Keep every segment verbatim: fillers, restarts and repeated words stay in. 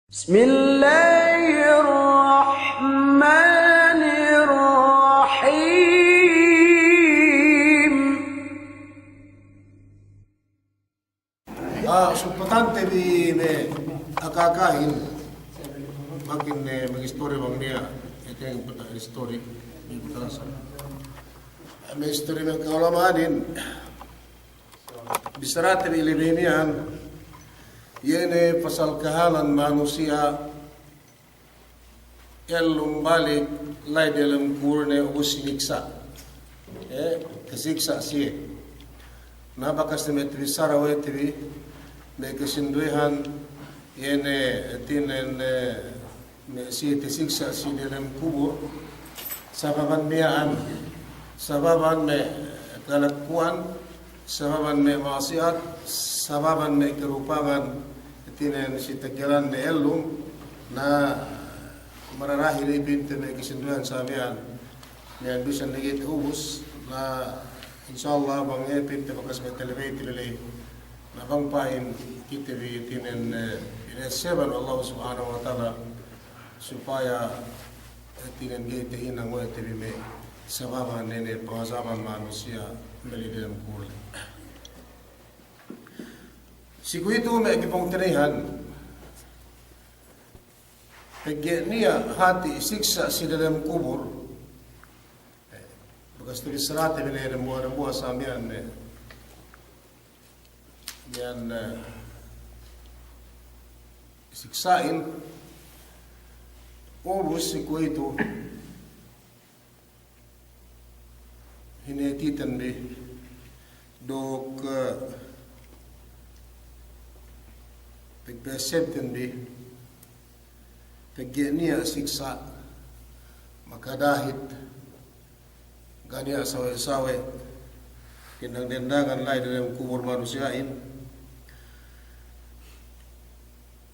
بسم الله الرحمن الرحيم. Ah, supatante bi me' aka-akahin, makin, eh, mag-istori bang niya', ite pata istori, me' istori me' kaulama'anin. Bissarate bi lebe miya'an, iye ne pasal kahalan manusiya' ellum balik la'i delem kubulne ubus siniksa'. Eh, kasiksa' siye. Na bakas ne me' tabissara we' te bi, me' kasinduwehan, iye ne hātinen, eh, me' siye tasiksa' si delem kubul, sababan miya'an, sababan me' kalakuwan, sababan me' ma'asiyat, sababan me' karupangan, hātinen si teggelanne ellum, na mararahi ne pinte me' kasinduwehan sa miya'an, miya'an bisan ne ga'i te ubus, na insya Allah bang iye pinte bakas me' talabey te bi ley, na bang pa'in kite bi hātinen, eh, ine seban Allah Subhanahu wa Ta'ala, supaya, eh, hātinen ga'i tahinang we' te bi me' sababan ine pangazaban manusiya' me' la'i delem kubul. Si kuwe'itu me' kapungtina'ihan, pegge' niya' hāti siksa' si delem kubul, eh, bakas tabissarate bi ne dambuwa'-dambuwa' sa miya'an, eh, miya'an, eh, siksa'in, ubus si kuwe'itu, hinatiten bi, duk, eh, pagpa'essebten bi, pegge' niya' siksa', makadahit, ga' niya' sawe'-sawe', dendang-dendangan la'i delem kubul manusiya'in.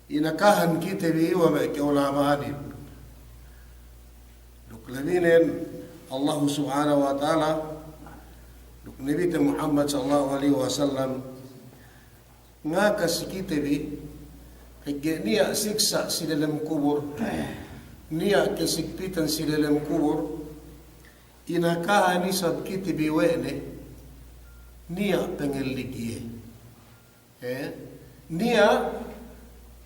Inakahan kite bi iwa me' kaulama'anin. Duk labinen Allahu Subhanahu wa Ta'ala, duk Nabite Muhammad sallallahu alaihi wasallam, ngaka si kite bi, pegge' niya' siksa' si delem kubul, niya' kasigpitan si delem kubul, inakahan isab kite bi we' ne, niya' pangellig iye. Eh, niya'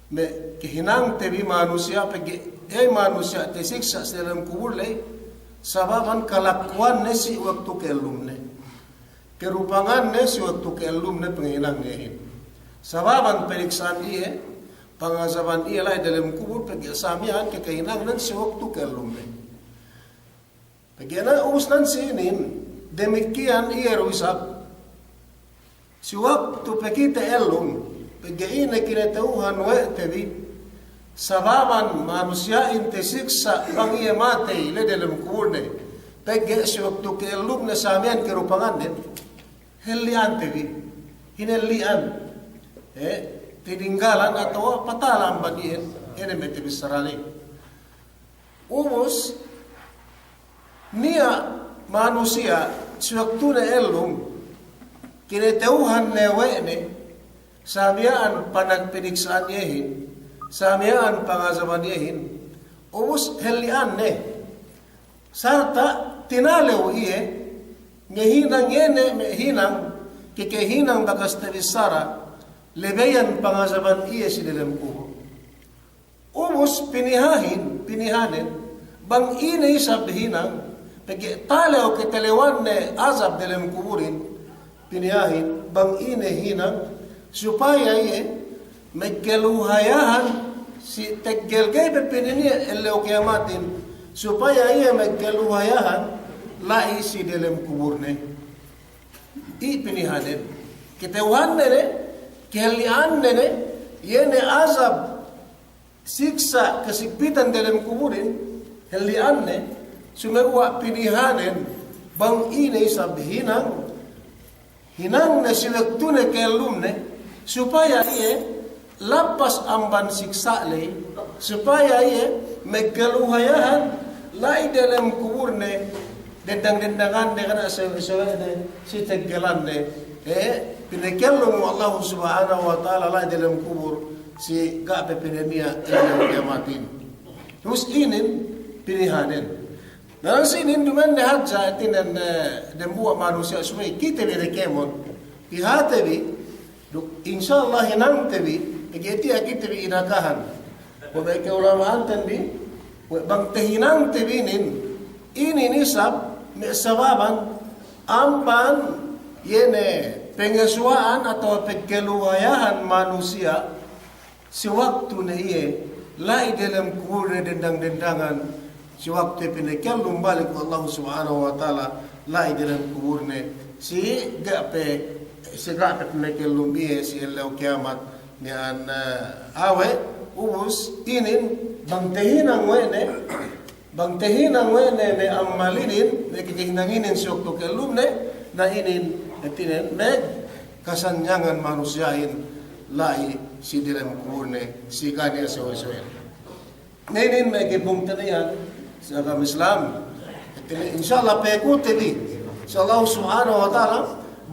me' kahinangte bi manusiya', pegge' iye manusiya' tasiksa' si delem kubul ley, sababan kalakuwanne si waktu ka'ellumne. Karupanganne si waktu ka'ellumne pangahinangne iyehin. Sababan paniksa'an iye, pangazaban iye la'i delem kubul, pegge' sa miya'an kakahinangnen si waktu ka'ellumne. Pegge' na ubus nan si inin, damikkiyan iye du isab. Si waktu pe kite ellum, pegge' ine kinata'uhan we' te bi, sababan manusiya'in tasiksa' bang iye matey la'i delem kubulne, pegge' si waktu ka'ellumne sa miya'an karupangannen, halli'ante bi, hinalli'an, eh, tininggalan atawa patahala' amban iyan, ine me' tabissara ley. Ubus, niya' manusiya' si waktune ellum, kinata'uhan ne we' ne, sa miya'an panag-, paniksa'an iyehin, sa miya'an pangazaban iyehin, ubus halli'an ne. Sarta' tinalew iye, ngahinang iye ne me' hinang, kakahinang bakas tabissara, labeyan pangazaban iye si delem kubul. Ubus pinihahin, pinihanen, bang ine isab hinang, pegge' talew katalewanne azab delem kubulin, pinihahin, bang ine hinang, supaya iye magkaluhayahan si teggel ga'i pe pininiya' ellew kiyamatin, supaya iye magkaluhayahan la'i si delem kubulne. I' pinihanen. Kata'uhanne ne, kahalli'anne ne, iye ne azab siksa' kasigpitan delem kubulin, halli'anne, sumeguwa' pinihanen, bang ine isab hinang, hinangne si waktune ka'ellumne, supaya iye lappas amban siksa' ley, supaya iye magkaluhayahan la'i delem kubulne, dendang-dendanganne, kana' sawe'-sawe'ne, si teggelanne, Eh, pinakellum we' Allahu Subhanahu wa Ta'ala la'i delem kubul si ga' pe pinaniya' ellew kiyamatin. Terus inin pinihanen. Na si inin duma'in ne hadja hātinen, eh, dembuwa' manusiya' subey kite bi ne kēmon. Pihate bi, duk insya Allah hinangte bi, pegge' tiya' kite bi inakahan. Kuwe' me' ka'ulama'anten bi, kuwe' bang tahinangte bi inin, inin isab me' sababan amban iye ne pangesuwa'an atawa pagkaluhayahan manusiya' si waktu ne iye la'i delem kubulne dendang-dendangan, si waktu pinakellum balik we' Allahu Subhanahu wa Ta'ala la'i delem kubulne, si ga' pe, si ga' pe pinakellum iye si ellew kiyamat, miya'an, eh, awe', ubus inin, bang tahinang we' ne, bang tahinang we' ne me' ammal inin, me' kakahinang inin si waktu kellumne, na inin, hātinen, me' kasanyangan manusiya'in la'i si delem kubulne, si ga' niya' sawe'-sawe'. Na inin me' kepungtina'ihan si agama Islam. Hātinen, insya Allah pekute bi si Allahu Subhanahu wa Ta'ala,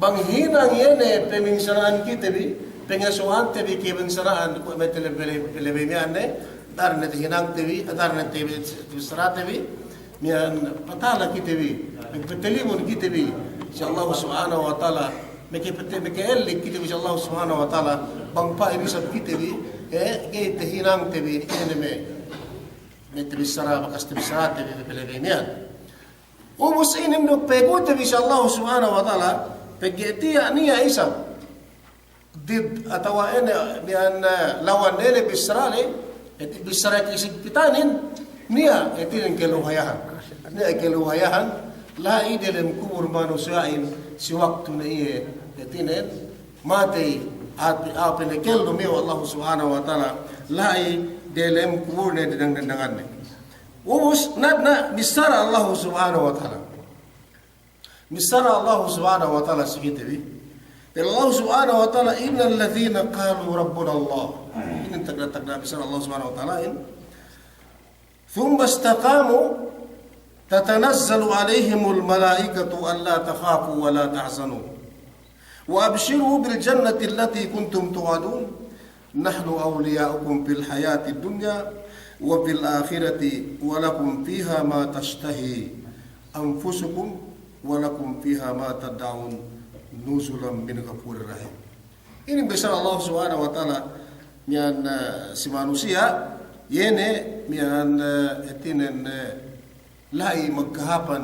bang hinang iye ne paminsana'an kite bi, pangesuwa'ante bi kaminsana'an, kuwe' me' tele-, pele-, pelebey miya'an ne, daran ne tahinangte bi, daran ne te-, tabissarate bi, miya'an patala kite bi, pagpatalimun kite bi si Allahu Subhanahu wa Ta'ala, makapate-, maka'ellew kite bi si Allahu Subhanahu wa Ta'ala, bang pa'in isab kite bi, eh, ga'i tahinangte bi, ine me', me' tabissara, bakas tabissarate bi, pelebey miya'an. Ubus inin duk pekute bi si Allahu Subhanahu wa Ta'ala, pegge' tiya' niya' isab did atawa ine miya'an, eh, lawan ine bissara le, hāti bissara kasigpitanin, niya' hātinen kaluhayahan. Niya' kaluhayahan, la'i delem kubul manusiya'in si waktu ne iye, hātinen, matey, hāti, a'a pinakellum iye we' Allahu Subhanahu wa Ta'ala, la'i delem kubulne dendang-dendanganne. Ubus, na, na, bissara Allahu Subhanahu wa Ta'ala. Bissara Allahu Subhanahu wa Ta'ala si kite bi. Pa'in Allahu Subhanahu wa Ta'ala, "Innal ladhina qalu rabbuna Allah." Inin tagna'-tagna' bissara Allahu Subhanahu wa Ta'ala in. "Thumma istaqamu tatanazzalu alaihimul malaikatu alla takhafu wa la tahzanu. Wa abshiru bil jannati allati kuntum tu'adun. Nahnu awliya'ukum fil hayatid dunya wa fil akhirati wa lakum fiha ma tashtahi anfusukum wa lakum fiha ma tad'un nuzulan min ghafurir rahim." Inin bissara Allah Subhanahu wa Ta'ala miya'an, eh, si manusiya', iye ne miya'an, eh, hātinen, eh, la'i magkahāpan,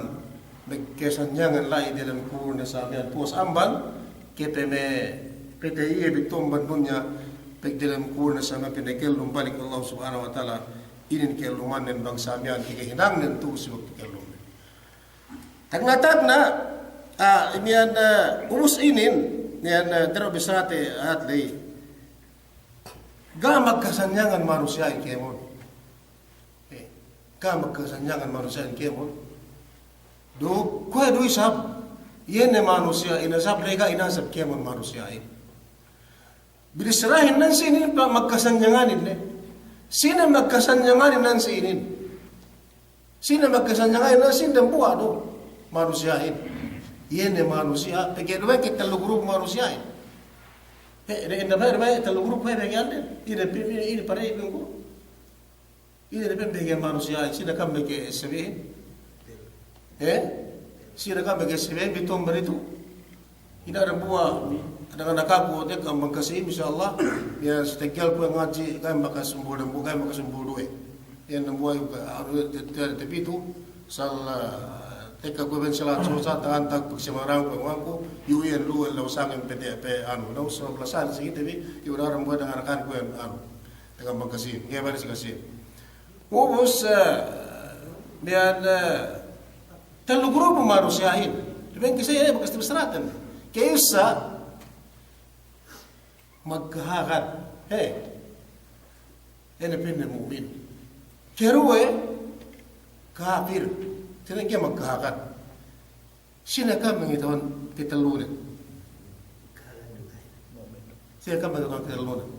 magkasanyangan la'i delem kubulne sa miya'an puwas amban, ke pe me' pete iye bi tu amban dunya, pegge' delem kubulne sa miya'an pinakellum balik Allah Subhanahu wa Ta'ala, inin kellumannen bang sa miya'an kakahinangnen tu'u si waktu kellumne. Tagna'-tagna', ah, miya'an, ah, ubus inin, miya'an, ah, dero bissarate hāti ley. Ga' magkasanyangan manusiya'in kēmon. Eh, ga' magkasanyangan manusiya'in kēmon. Du, kuwe' du isab, iye ne manusiya' inasab, la'i ga' inasab kēmon manusiya'in. Binissarahin nan si inin pa magkasanyanganin ne. Sine magkasanyanganin nan si inin? Sine magkasanyanganin nan si inin? Dembuwa' du manusiya'in. Iye ne manusiya', pegge' duma'in ke tellu grup manusiya'in. He, de, inda me', duma'in tellu grup he, pegge' ande. Ine pi-, ine, ine pare' grup. Ine ne pa'in pegge' manusiya'in, sine kam pegge' sabihin? Eh? Sine kam pegge' sabihin, pitu meritu. Ine dambuwa', anak-anak aku, tekka bang kasihin, insya Allah, iye si teggelku ngadji', ga'i makasumbul dambuwa', ga'i makasumbul duwe. Iye dambuwa', anu, te-, te-, te pitu, sal, tekka kuwe' ben salat, so sa tangan tak pagsimarang kuwe' ngangku, iyu iyan luwe law sangem pete pe anu, law so belasan si kite bi, iyu dambuwa' anak-anak aku iyan anu. Tekka bang kasihin, ga'i balik si kasihin. Ubus, eh, miya'an, eh, tellu grupu manusiya'in. Duma'in ka'issa, eh, bakas tabissaraten. Ka'issa, magkahagad. He. Ine pa'inne mu'min. Karuwe, kapir. Sine ga'i magkahagad. Sine kam mangata'uhan katellunen? Sine kam mangata'uhan katellunen?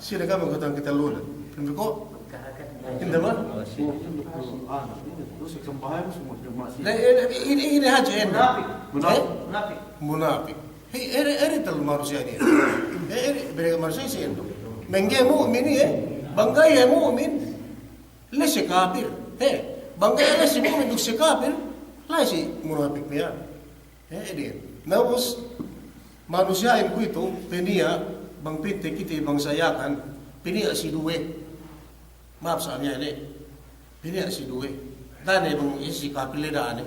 Sine kami kutang kite lula. Pembe ko? Inde ma? Na, ine, ine, ine hadja ine. Munapik. Eh? Munapik. He, ere, ere tal manusiya' inin. He, ere, bere manusiya' si inin. Mengge mu'min iye, bang ga'i iye mu'min, la'i siye kapir. He, bang ga'i la'i siye mu'min duk siye kapir, la'i siye munapik miya'an. He, inin. Na ubus, manusiya'in kuwe'itu, peniya', bang pa'inte kite bangsa Yakan, peniya' si duwe. Ma'ap sa' niya' ne. Peniya' si duwe. Da'a ne bang isi kapir le da'a ne.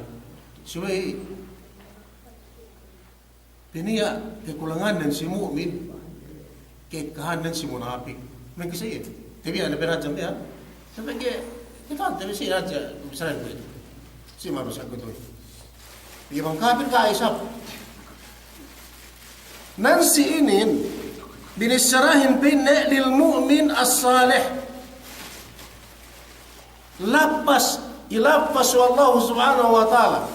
Subey peniya' kekulangannen si mu'min, ka'ekkahannen si munapik. Mengge sa' iye. Tabiya' ne pa'in hadja miya'an. Tabiya' ke, kite tabiya' si hadja, bisan kuwe'itu. Si manusiya' kuwe'itu. Iye bang kapir ka isab. Nan si inin, binissarahin pa'inne lil mu'min as-salih. Lappas, ilappas we' Allahu Subhanahu wa Ta'ala.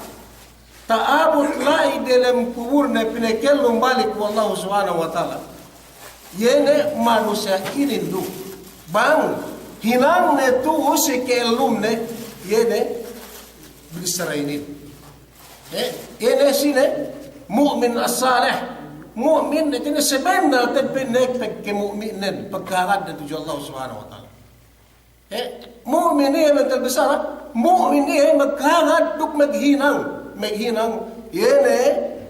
Ta'abut la'i delem kuburne pinakellum balik we' Allahu Subhanahu wa Ta'ala. Iye ne manusiya' inin du. Bang hinangne tu'u si kellumne, iye ne binissara inin. Eh, iye ne sine mu'min as-salih. Mu'min, hātine sabennal te pa'inne pagkemu'minne, pagkahagadne tudju Allahu Subhanahu wa Ta'ala. Eh, mu'min iye mental bissara, mu'min iye magkahagad duk maghinang, maghinang, iye ne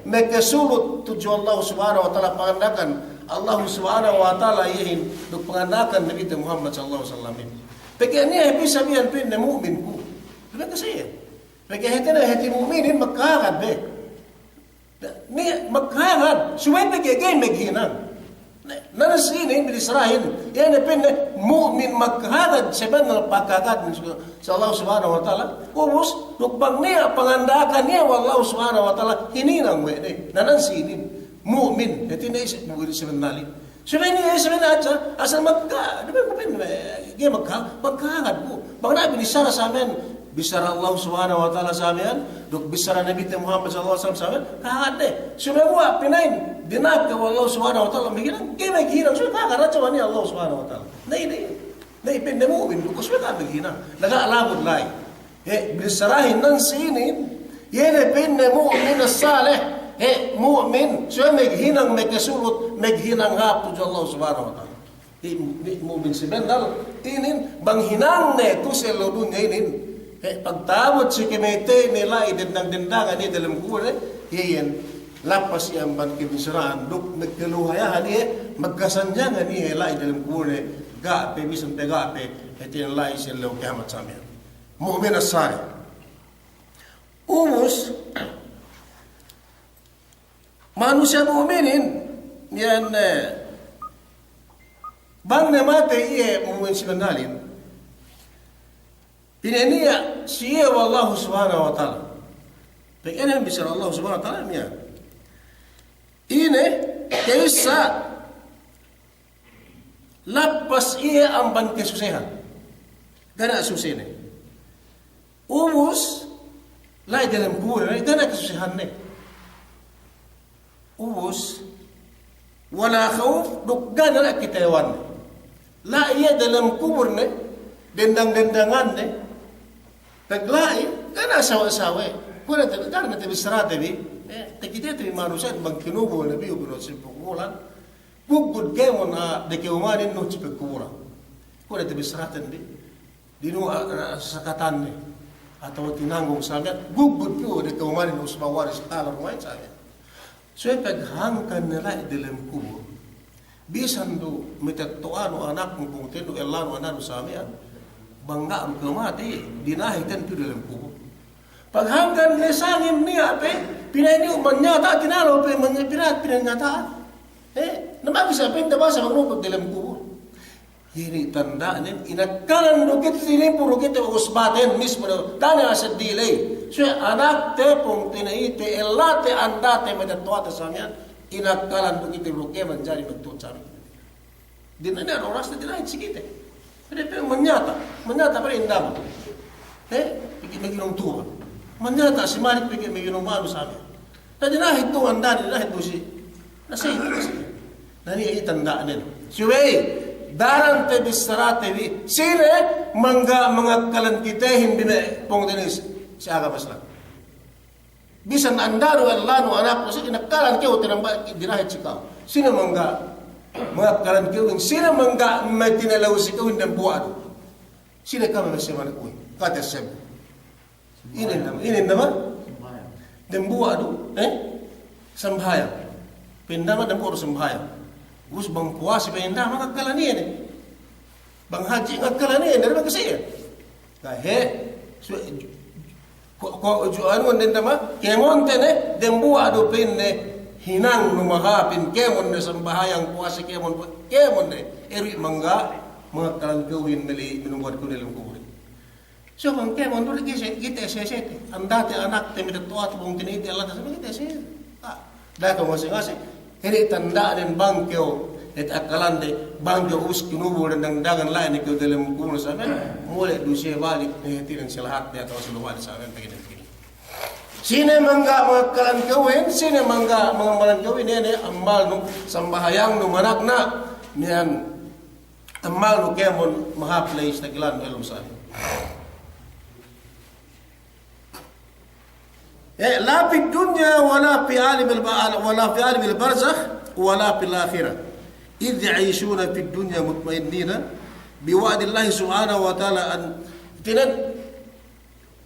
makasulut tudju Allahu Subhanahu wa Ta'ala, panganda'akan Allahu Subhanahu wa Ta'ala iyehin, duk panganda'akan Nabite Muhammad sallallahu alaihi wasallam. Pegge' niya' bissā miya'an pa'inne mu'min ku. Pegge' kasiye. Pegge' hātine hāti mu'minin magkahagad be. Ni magkahagad, subey pegge' ga'i maghinang. Na, nan si inin binissarahin, iye ne pa'inne mu'min magkahagad, sabennal pagkahagad si Allah Subhanahu wa Ta'ala. Ubus, duk bang niya' panganda'akan iye we' Allah Subhanahu wa Ta'ala, hininang we' ne. Na, nan si inin mu'min, hātine isi mu'min sabennalin. Subey niya' isab hadja, asal magka-, duma'in ku pa'in, eh, ga'i magka-, magkahagad ku. Bang niya' binissara sa miya'an, bissara Allah Subhanahu wa Ta'ala sa miya'an, duk bissara Nabite Muhammad sallallahu alaihi wasallam sa miya'an, kahagad ne. Subey guwa' pina'in, dina'ak we' Allah Subhanahu wa Ta'ala, maghinang, ga'i maghinang, subey kahagad hadja we' ne Allah Subhanahu wa Ta'ala. Na, ine, na, pa'inne mu'min, duk subey kahagad maghinang. Daga' labud la'i. He, binissarahin nan si inin, iye ne pa'inne mu'min as-salih. He, mu'min, subey maghinang makasulut, maghinang hāp tudju Allah Subhanahu wa Ta'ala. He, mu-, mu'min sabennal inin, bang hinangne tu'u si ellew dunya inin, he, pagta'abut si kamateyne la'i dendang-dendangan iye dalem kubulne, he, iyan, lappas iye amban kabinissarahan, duk magkaluhayahan iye, magkasanyangan iye la'i dalem kubulne, ga' pe bisan pe ga' pe, hātinen la'i si ellew kiyamat sa miya'an. Mu'min as-salih. Ubus, manusiya' mu'minin, iyan, eh, bang ne matey iye mu'min sabennalin, pinaniya' si iye we' Allahu Subhanahu wa Ta'ala. Pegge' ine bissara Allahu Subhanahu wa Ta'ala miya'an. Ine, ka'issa, lappas iye amban kasusehan. Ga' ne susene. Ubus, la'i dalem kubulne, la'i ga' ne kasusehanne. Ubus, wala khawf, duk ga' ne katayawanne. La'i iye dalem kubulne, dendang-dendanganne, pagla'i, ga' ne sawe'-sawe'. Kuwe' ne te, ga' ne te bissarate bi, eh, takitete bi manusiya' bang kinubul ne bi, ubus si pagkubulan. Guggud kēmon, ah, dakewmanin nu si pagkubulan. Kuwe' ne te bissaraten bi. Dinu, ah, ah, sasakatanne. Atawa tinanggung sa miya'an, guggud piyu dakewmanin usba waris, talar ma'in sa miya'an. Subey paghangkan ne la'i dalem kubul. Bisan du matetto'anu anaknu, pungtina'i du ellanu, ananu sa miya'an. Bang ga' du kamatey, dina'ahiten piyu dalem kubul. Paghangkan ne sangem niya' pe, pina'in iyu' manyata', tinalew pe manya-, pina-, pinanyata'. Eh, na magi sa pa'inte basa magnukud dalem kubul. Iye ne tanda'nen, inakkalan du kite, tinipu du kite usbaten mismu ne, da'a ne asal diley. Subey anakte, pungtina'ite, ellate, andate, matetto'ate sa miya'an, inakkalan du kite du ke manjari magtu'u sa miya'an. Dina'in ne orasne dina'in si kite. Pede pe manyata', manyata' pede indaman. He? Pegge' maginum tuba'. Manyata' si Malik pegge' maginum anu sa miya'an. Na dina'in du andane, dina'in du si. Na si, na si. Na niya' iye tanda'nen. Subey, Daran te bissarate bi, sine mangga' mangakkalan kitehin bi me' pungtina'i si agama Islam. Bisan anda du ellanu anaknu si inakkalan kew tinamba' dinahit si ka'u. Sine mangga' mangakkalan kewin, sine mangga' matinalew si kewin dambuwa' du. Sine kami masi manakkuhin, kate sebu. Inin nama, inin nama? Dambuwa' du, eh? Sambahayang. Pa'in nama dambuwa' du sambahayang. Ubus bang puwase pa'in nama ngakkalan iye ne. Bang hadji' ngakkalan iye ne, dari bang kasiye. Kahe, su-, ko', ko', ju-, anu, nin nama? Kēmon te ne, dambuwa' du pa'inne, hinangnu mahāpin kēmon ne sambahayang, puwase kēmon, kēmon ne. Iru' mangga', mangakkalan kewin meli, minungguwat kew diyalem kubul. So, bang kēmon du kite, kite sesete. Andate anakte, matetto'ate, pungtina'i te, ellate, sabi kite sesete. Ah, da'a kew ngase-ngase. Inin tanda'nen bang kew, ete akkalande, bang kew ubus kinubul dendang-dendangan la'i ne kew diyalem kubul samen, mole' du siye balik, ne hātinen si lahatte atawa si luwa'ne samen, pegge' damikiyan. Sine mangga' mangakkalan kewin, sine mangga' mangamalan kewin, ine ne ammalnu, sambahayangnu, manakna', miya'an ammalnu kēmon mahāp la'i si tagilannu elum sali. Eh, la fid dunya wala fi alamil ba-, wala fi alamil barzakh wala fil akhirah. Idh ya'ishuna fid dunya mutma'innina bi wa'dillahi subhanahu wa ta'ala an tinan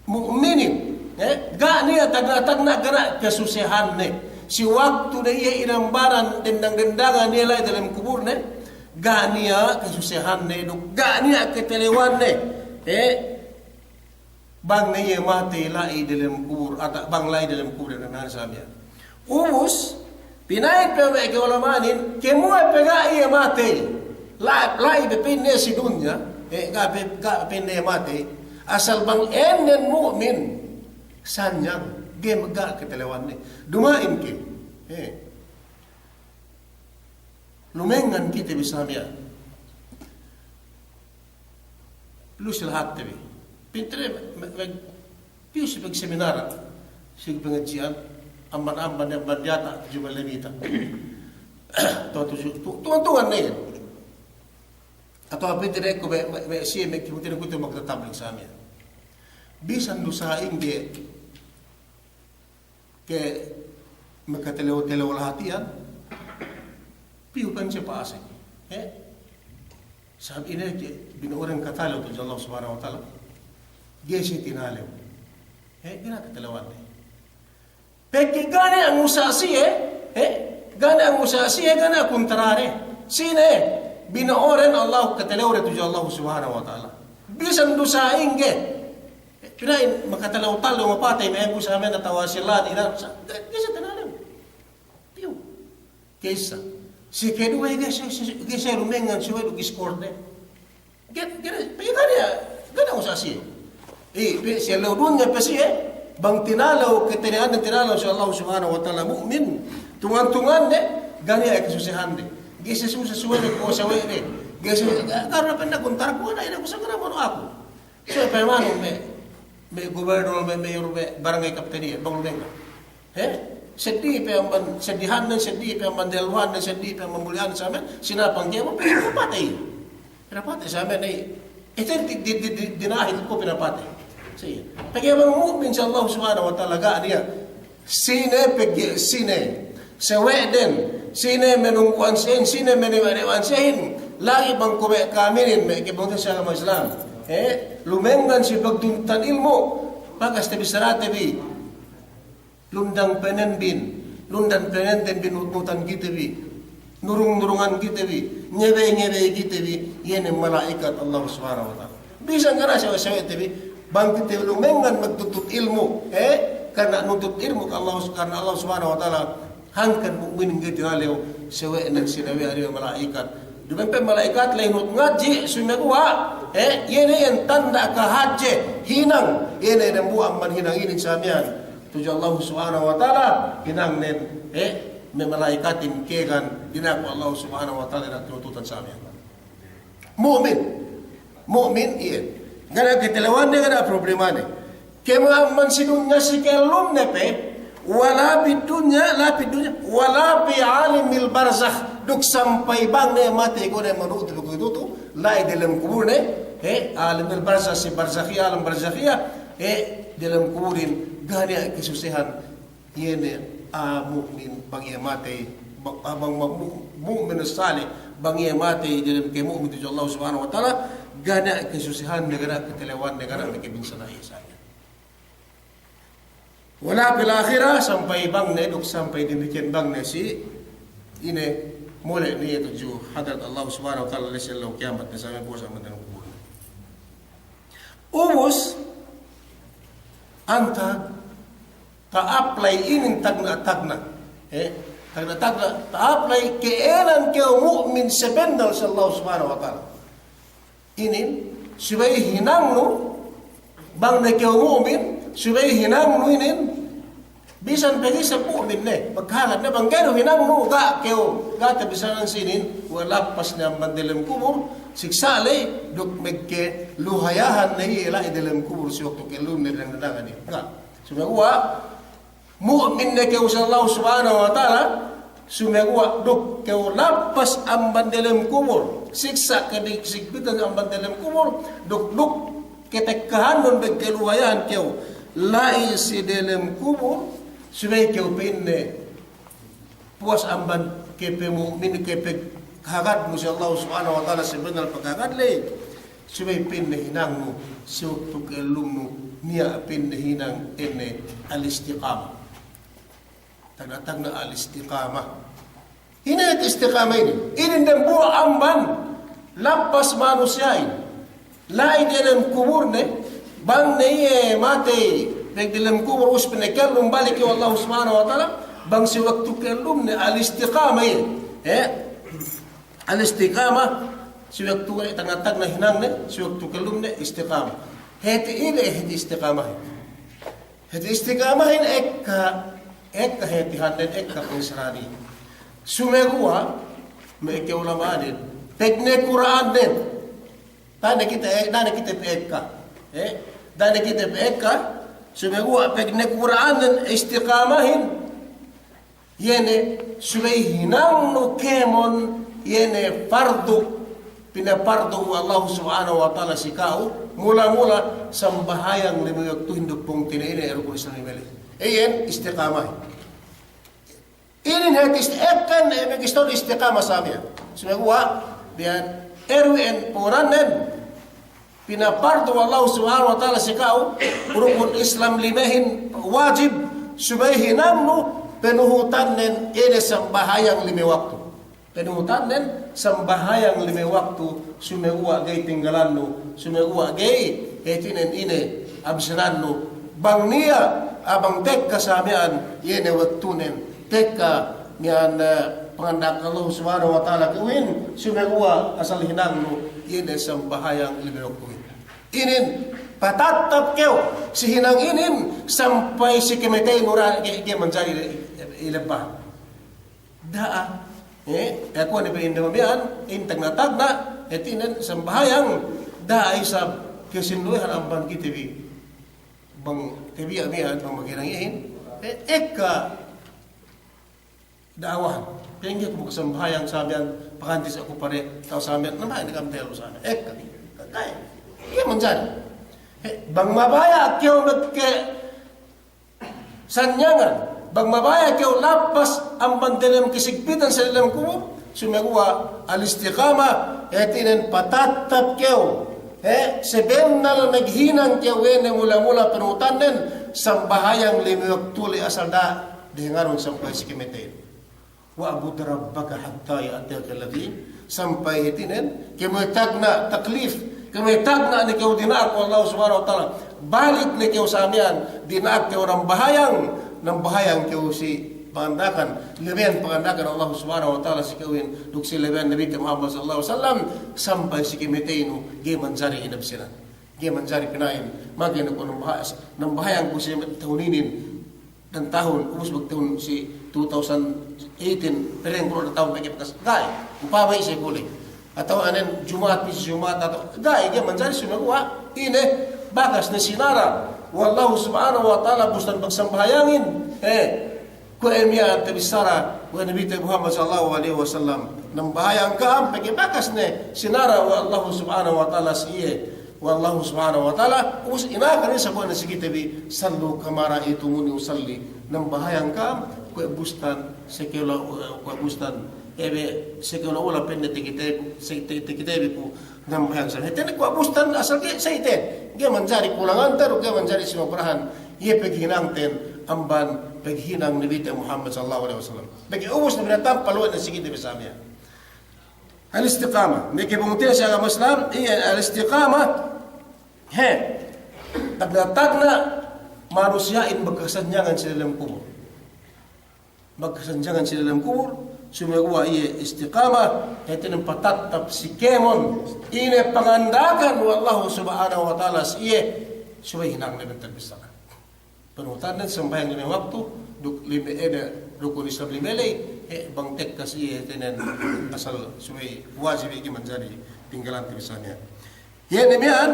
mu'minin, eh, ga' niya' tagna'-tagna' ga' niya' kasusehanne. Si waktu ne iye inambanan dendang-dendangan iye la'i dalem kuburne, ga' niya' kasusehanne duk ga' niya' katalewanne. Eh, bang ne iye matey la'i dalem kubur, ata-, bang la'i dalem kubur, dendang-dendangan sa miya'an. Ubus, pina'in pe me' ka'ulama'anin, kemuwe pe ga' iye matey. La-, la'i pe pa'inne si dunya, eh, ga' pe, ga' pe pa'inne matey. Asal bang ēnnen mu'min, sanyang, ga'i, ga' katalewanne. Duma'in ke. Eh. Lumengngan kite bi sa miya'an. Lu si lahatte bi. Pintere me-, me-, me-, piyu si pagseminaran, si pangadji'an, amban-amban, amban diyata', jumale mita. Tuwan-tuwan ne. Atawa pintere ku me', me', me' siye me' kimutin ku tu magtatablig sa miya'an. Bisan du sa'ingge ke makatalew-talew lahat iyan, piyu kan siye pa'asek. Eh? Sabab ine ke bino'oren katalew tudju Allah Subhanahu wa Ta'ala. Ga'i siye tinalew. Eh, ga'i niya' katalewanne. Pegge' ga' niya' ngusaha siye, eh? Ga' niya' ngusaha siye, ga' niya' kuntarane. Sine bino'oren Allah, katalewde tudju Allah Subhanahu wa Ta'ala. Bisan du sa'ingge. Pina'in makatalew-talew, mapatey, me' bu sa mena tawa silan, ina, sa, ga'i siye tinalew. Piyu. Kissa. Si keduwe ga'i siye, si, ga'i siye lumengngan si we' du giskorde. Ga'i, ga'i, pegge' ga' niya', ga' niya' ngusaha siye. I, pe siye lew dunya pe siye, bang tinalew, katalewanne tinalew si Allah Subhanahu wa Ta'ala mu'min. Tungan-tunganne, ga' niya' kasusehande. Ga'i siye susa si we' de, kuwe' si we' de. Ga'i siye, ga', ga' niya' pa'inne kuntar ku, ina, ina, kusa' ga' niya' manu aku. So, pe manu me', me' gubernur, me', me' mayor, me' barangay kapten iye, bang lumengngan. He? Seddi pe amban seddihannen, seddi pe amban delluhannen, seddi pe amban muli'annen sa miya'an, sinapang kēmon, pe pinapatey. Pinapatey sa miya'an, eh. Ite di, di, di, di, dinahit ku pinapatey. Siye. Pegge' bang mu'min si Allah Subhanahu wa Ta'ala ga' niya'. Sine pegge' sine, sawe'den, sine manunggu'an siyehin, sine maniwa'-niwa'an siyehin, lagi' bang kuwe' kaminin, me' kebangsa si agama Islam. Eh, lumengngan si pagtuntutan ilmu', bakas tabissarate bi. Lundang penen bin, lundang penen ten bin, nut-nutan kite bi. Nurung-nurungan kite bi, ngebe-ngebe kite bi, iye ne mala'ikat Allah Subhanahu wa Ta'ala. Bisan ga' niya' sawe'-sawe'te bi, bang kite lumengngan magtuntut ilmu', eh, karna nuntut ilmu' ke Allah, karna Allah Subhanahu wa Ta'ala, hangkan mu'minin ga'i tinalew, sawe'nen sinawe'an iye mala'ikat. Duma'in pe mala'ikat la'i nut ngadji', sumeguwa', eh, iye ne iyan tanda' kahadje, hinang, iye ne dambuwa' amban hinang inin sa miya'an. Tudju Allah Subhanahu wa Ta'ala, hinangnen, eh, me' mala'ikatin kēgan, dinaku Allah Subhanahu wa Ta'ala, dinaku tuntutan sa miya'an. Mu'min. Mu'min iye. Ga' niya' katalewanne, ga' niya' problemane. Kēmon amban si dunya si kellumne pe, Wala fid dunya, la fid dunya, wala fi alamil barzakh. Duk sampay bang ne matey ko' ne manuhut bi kuwe'itu tu, la'i delem kuburne, he, alamil barzakh, si barzakhiya, alam barzakhiya, he, delem kuburin, ga' niya' kasusehan, iye ne, ah, mu'min, bang iye matey, ba-, ah, bang ma-, mu-, mu'min salih, bang iye matey, delem ke mu'min tudju Allah Subhanahu wa Ta'ala, ga' niya' kasusehan, ga' niya' katalewan, ga' niya' kabinsana'an. Wala fil akhirah, sampay bang ne, duk sampay damikkiyan bang ne si, ine, mole' ne iye tudju hadarat Allah Subhanahu wa Ta'ala, la'i si ellew kiyamat ne, sampay puwas amban delem kubur. Ubus, antag, ta-apply inin tagna'-tagna'. Eh, tagna'-tagna', ta-apply ke'enan kew mu'min sabennal si Allah Subhanahu wa Ta'ala. Inin, subey hinangnu, bang ne kew mu'min, subey hinangnu inin, bisan pe isab mu'min ne, magkahagad ne, bang ga'i du hinangnu, ga' kew, ga' tabissāhan si inin, we' lappas ne amban delem kubur, siksa' ley, duk magkaluhayahan ne iye la'i delem kubur si waktu kellumne dangan-dangan iye. Ga'. Sumeguwa', mu'min ne kew si Allah Subhanahu wa Ta'ala, sumeguwa' duk kew lappas amban delem kubur, siksa' kew, sigpitan amban delem kubur, duk, duk ketekkahannun, magkaluhayahan kew la'i si delem kubur, subey kew pa'inne puwas amban kepemu'min, kepaghagadnu si Allah Subhanahu wa Ta'ala, sabennal paghagad ley. Subey pa'inne hinangnu, si waktu kellumnu, niya' pa'inne hinang ine al-istiqamah. Tagna'-tagna' al-istiqamah. Ine hāti istiqamah inin? Inin dambuwa' amban lappas manusiya'in. La'i delem kuburne, bang ne iye matey, pegge' delem kubur, ubus pinakellum balik we' Allah Subhanahu wa Ta'ala, bang si waktu kellumne al-istiqamah iye. Eh? Al-istiqamah, si waktu, eh, tagna'-tagna' hinangne, si waktu kellumne istiqamah. Hāti ine hāti istiqamah? Hāti istiqamahin ekka, ekka hātihannen, ekka pangissaranin. Sumeguwa', me' ekka ulama'anin, pagnakura'annen. Da'a ne kite, eh, da'a ne kite pa'ekka. Eh, da'a ne kite pa'ekka, sumeguwa' pagnakura'annen istiqamahin. Iye ne, subey hinangnu kēmon, iye ne pardu, pinapardu we' Allah Subhanahu wa Ta'ala si ka'u, mula-mula sambahayang lime waktuhin duk pungtina'i ne rukun Islam lime ley. Iyan istiqamah. Inin hāti ist-, ekka ne, me' istori istiqamah sa miya'an. Sumeguwa', biyan, eru en puranen, pinapardu we' Allah Subhanahu wa Ta'ala si ka'u, rukun Islam limehin wajib, subey hinangnu, panuhutannen, ine sambahayang lime waktu. Panuhutannen, sambahayang lime waktu, sumeguwa' ga'i tinggalannu, sumeguwa' ga'i, hātinen ine, absenannu. Bang niya', a, bang tekka sa miya'an, iye ne waktunen, tekka miya'an, eh, panganda'akan Allah Subhanahu wa Ta'ala kew in, sumeguwa' asal hinangnu, iye ne sambahayang lime waktuhin. Inin, patattap kew, si hinang inin, sampay si kamateynu ra-, ga'i, ga'i manjari ile-, ilebba. Da'a, eh, e, kuwe' ne pe inde miya'an, in tagna'-tagna', hātinen sambahayang, da'a isab kasinduwehan amban kite bi. Bang tabiya' miya'an, bang maghinang iyehin, eh, ekka da'awahan. Pegge' ku makasambahayang sa miya'an, paganti sa ku pare, atawa sa miya'an, nambahayang ne kam telu sa miya'an. Ekka, ga'i. Ga'i manjari. Eh, bang mabaya' kew magke-, sanyangan, bang mabaya' kew lappas amban delem kasigpitan si delem kubur, sumeguwa' al-istiqamah, hātinen patattap kew, he, sabennal maghinang kew, iye ne mula-mula panuhutannen, sambahayang lime waktu ley asal da'a dehenganun sampay si kamateynu. "Wa'bud rabbaka hatta ya'tiyakal yaqin." Sampay hātinen, kēmon tagna' taklif, kēmon tagna' ne kew dina'ak we' Allah Subhanahu wa Ta'ala. Balik ne kew sa miya'an, dina'ak kew nambahayang, nambahayang kew si panganda'akan, labeyan panganda'akan Allah Subhanahu wa Ta'ala si ka'uhin, duk si labeyan Nabite Muhammad sallallahu alaihi wasallam, sampay si kamateynu, ga'i manjari inabsenan. Ga'i manjari pina'in, mangkin aku nambahayang, nambahayang ku si tahun inin, dan tahun, ubus magtahun si two thousand eighteen, pereng kulo' da tahun pegge' bakas. Ga'i, upama isab kuli'. Atawa anen Juma'at, pī si Juma'at, atawa, ga'i, ga'i manjari, sumeguwa', ine, bakas ne sinara we' Allahu Subhanahu wa Ta'ala, bustan pagsambahayangin. Eh, kuwe' miya'an tabissara we' Nabite Muhammad sallallahu alaihi wasallam, nambahayang ka'am, pegge' bakas ne sinara' we' Allahu subhanahu wa ta'ala si iye, we' Allahu subhanahu wa ta'ala, ubus inakan ne sa kuwe' ne si kite bi, "Sallu kama ra'aytumuni usalli." Nambahayang ka'am, kuwe' bustan, sekew la-, kuwe' bustan, ebe, sekew la ula penne takite, se-, te-, takite bi ku, nambahayang sa. Hātinen kuwe' bustan asal ga'i, sa iten. Ga'i manjari kulanganten, ga'i manjari sinobrahan. Iye paghinangten, amban paghinang Nabite Muhammad sallallahu alaihi wasallam. Pegge' ubus ne binatang palu'en ne si kite bi sa miya'an. Al-istiqamah. Meke bungtila si agama Islam, iye al-istiqamah. He. Tagna'-tagna' manusiya'in magkasanyangan si dalem kubul. Magkasanyangan si dalem kubul, sumeguwa' iye istiqamah, hātinen patattap si kēmon, ine panganda'akan we' Allahu subhanahu wa ta'ala si iye, subey hinangne bentel bissara. Panuhutannen sambahayang lime waktu, duk lime ine, rukun Islam lime ley, eh, bang tekka si iye, hātinen asal subey wajib iye manjari tinggalante bissara. Iye ne miya'an,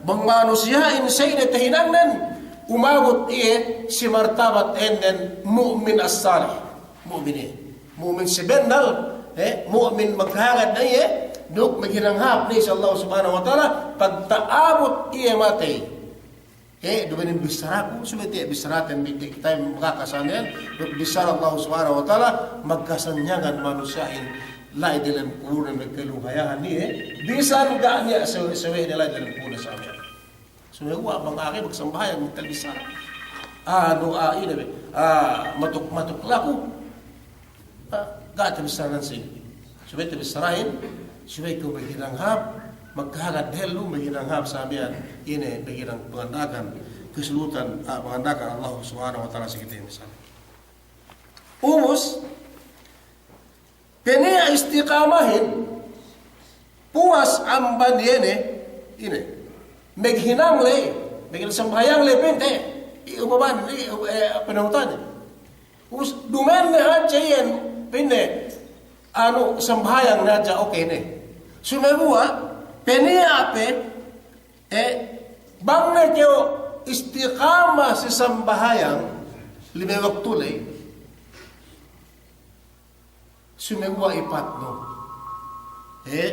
bang manusiya'in sa'ine tahinangnen, umabut iye si martabat ēnnen mu'min as-salih. Mu'min iye. Mu'min sabennal, eh, mu'min maghagad ne iye, duk maghinang hāp ne si Allah subhanahu wa ta'ala, pagta'abut iye matey. Eh, duma'in bissaraku, subey tiya' bissaraten bi, kite makakasanen, duk bissara Allah subhanahu wa ta'ala, magkasanyangan manusiya'in, la'i dalem kubulnen me' kaluhayahan iye, bisan ga' niya' sawe'-sawe'ne la'i dalem kubulne sa miya'an. Sumeguwa' bang agi magsambahayang bentel bissara. Ah, du'a ine be. Ah, matuk-matuk laku. Ah, ga' tabissaranen si. Subey tabissarahin, subey kew maghinang hāp, magkahagad dehellu maghinang hāp sa miya'an. Ine maghinang panganda'akan, kasulutan, ah, panganda'akan Allah subhanahu wa ta'ala si kite bissara. Ubus, peniya' istiqamahin, puwas amban iye ne, ine. Maghinang ley, maghinang sambahayang ley pinte, i ubaban, i, eh, panuhutannen. Ubus duma'in ne hadja iyan, pa'inne, anu, sambahayang ne hadja, oke ne. Sumeguwa', peniya' pe, eh, bang ne kew istiqamah si sambahayang, lime waktu ley. Sumeguwa' ipatnu. Eh?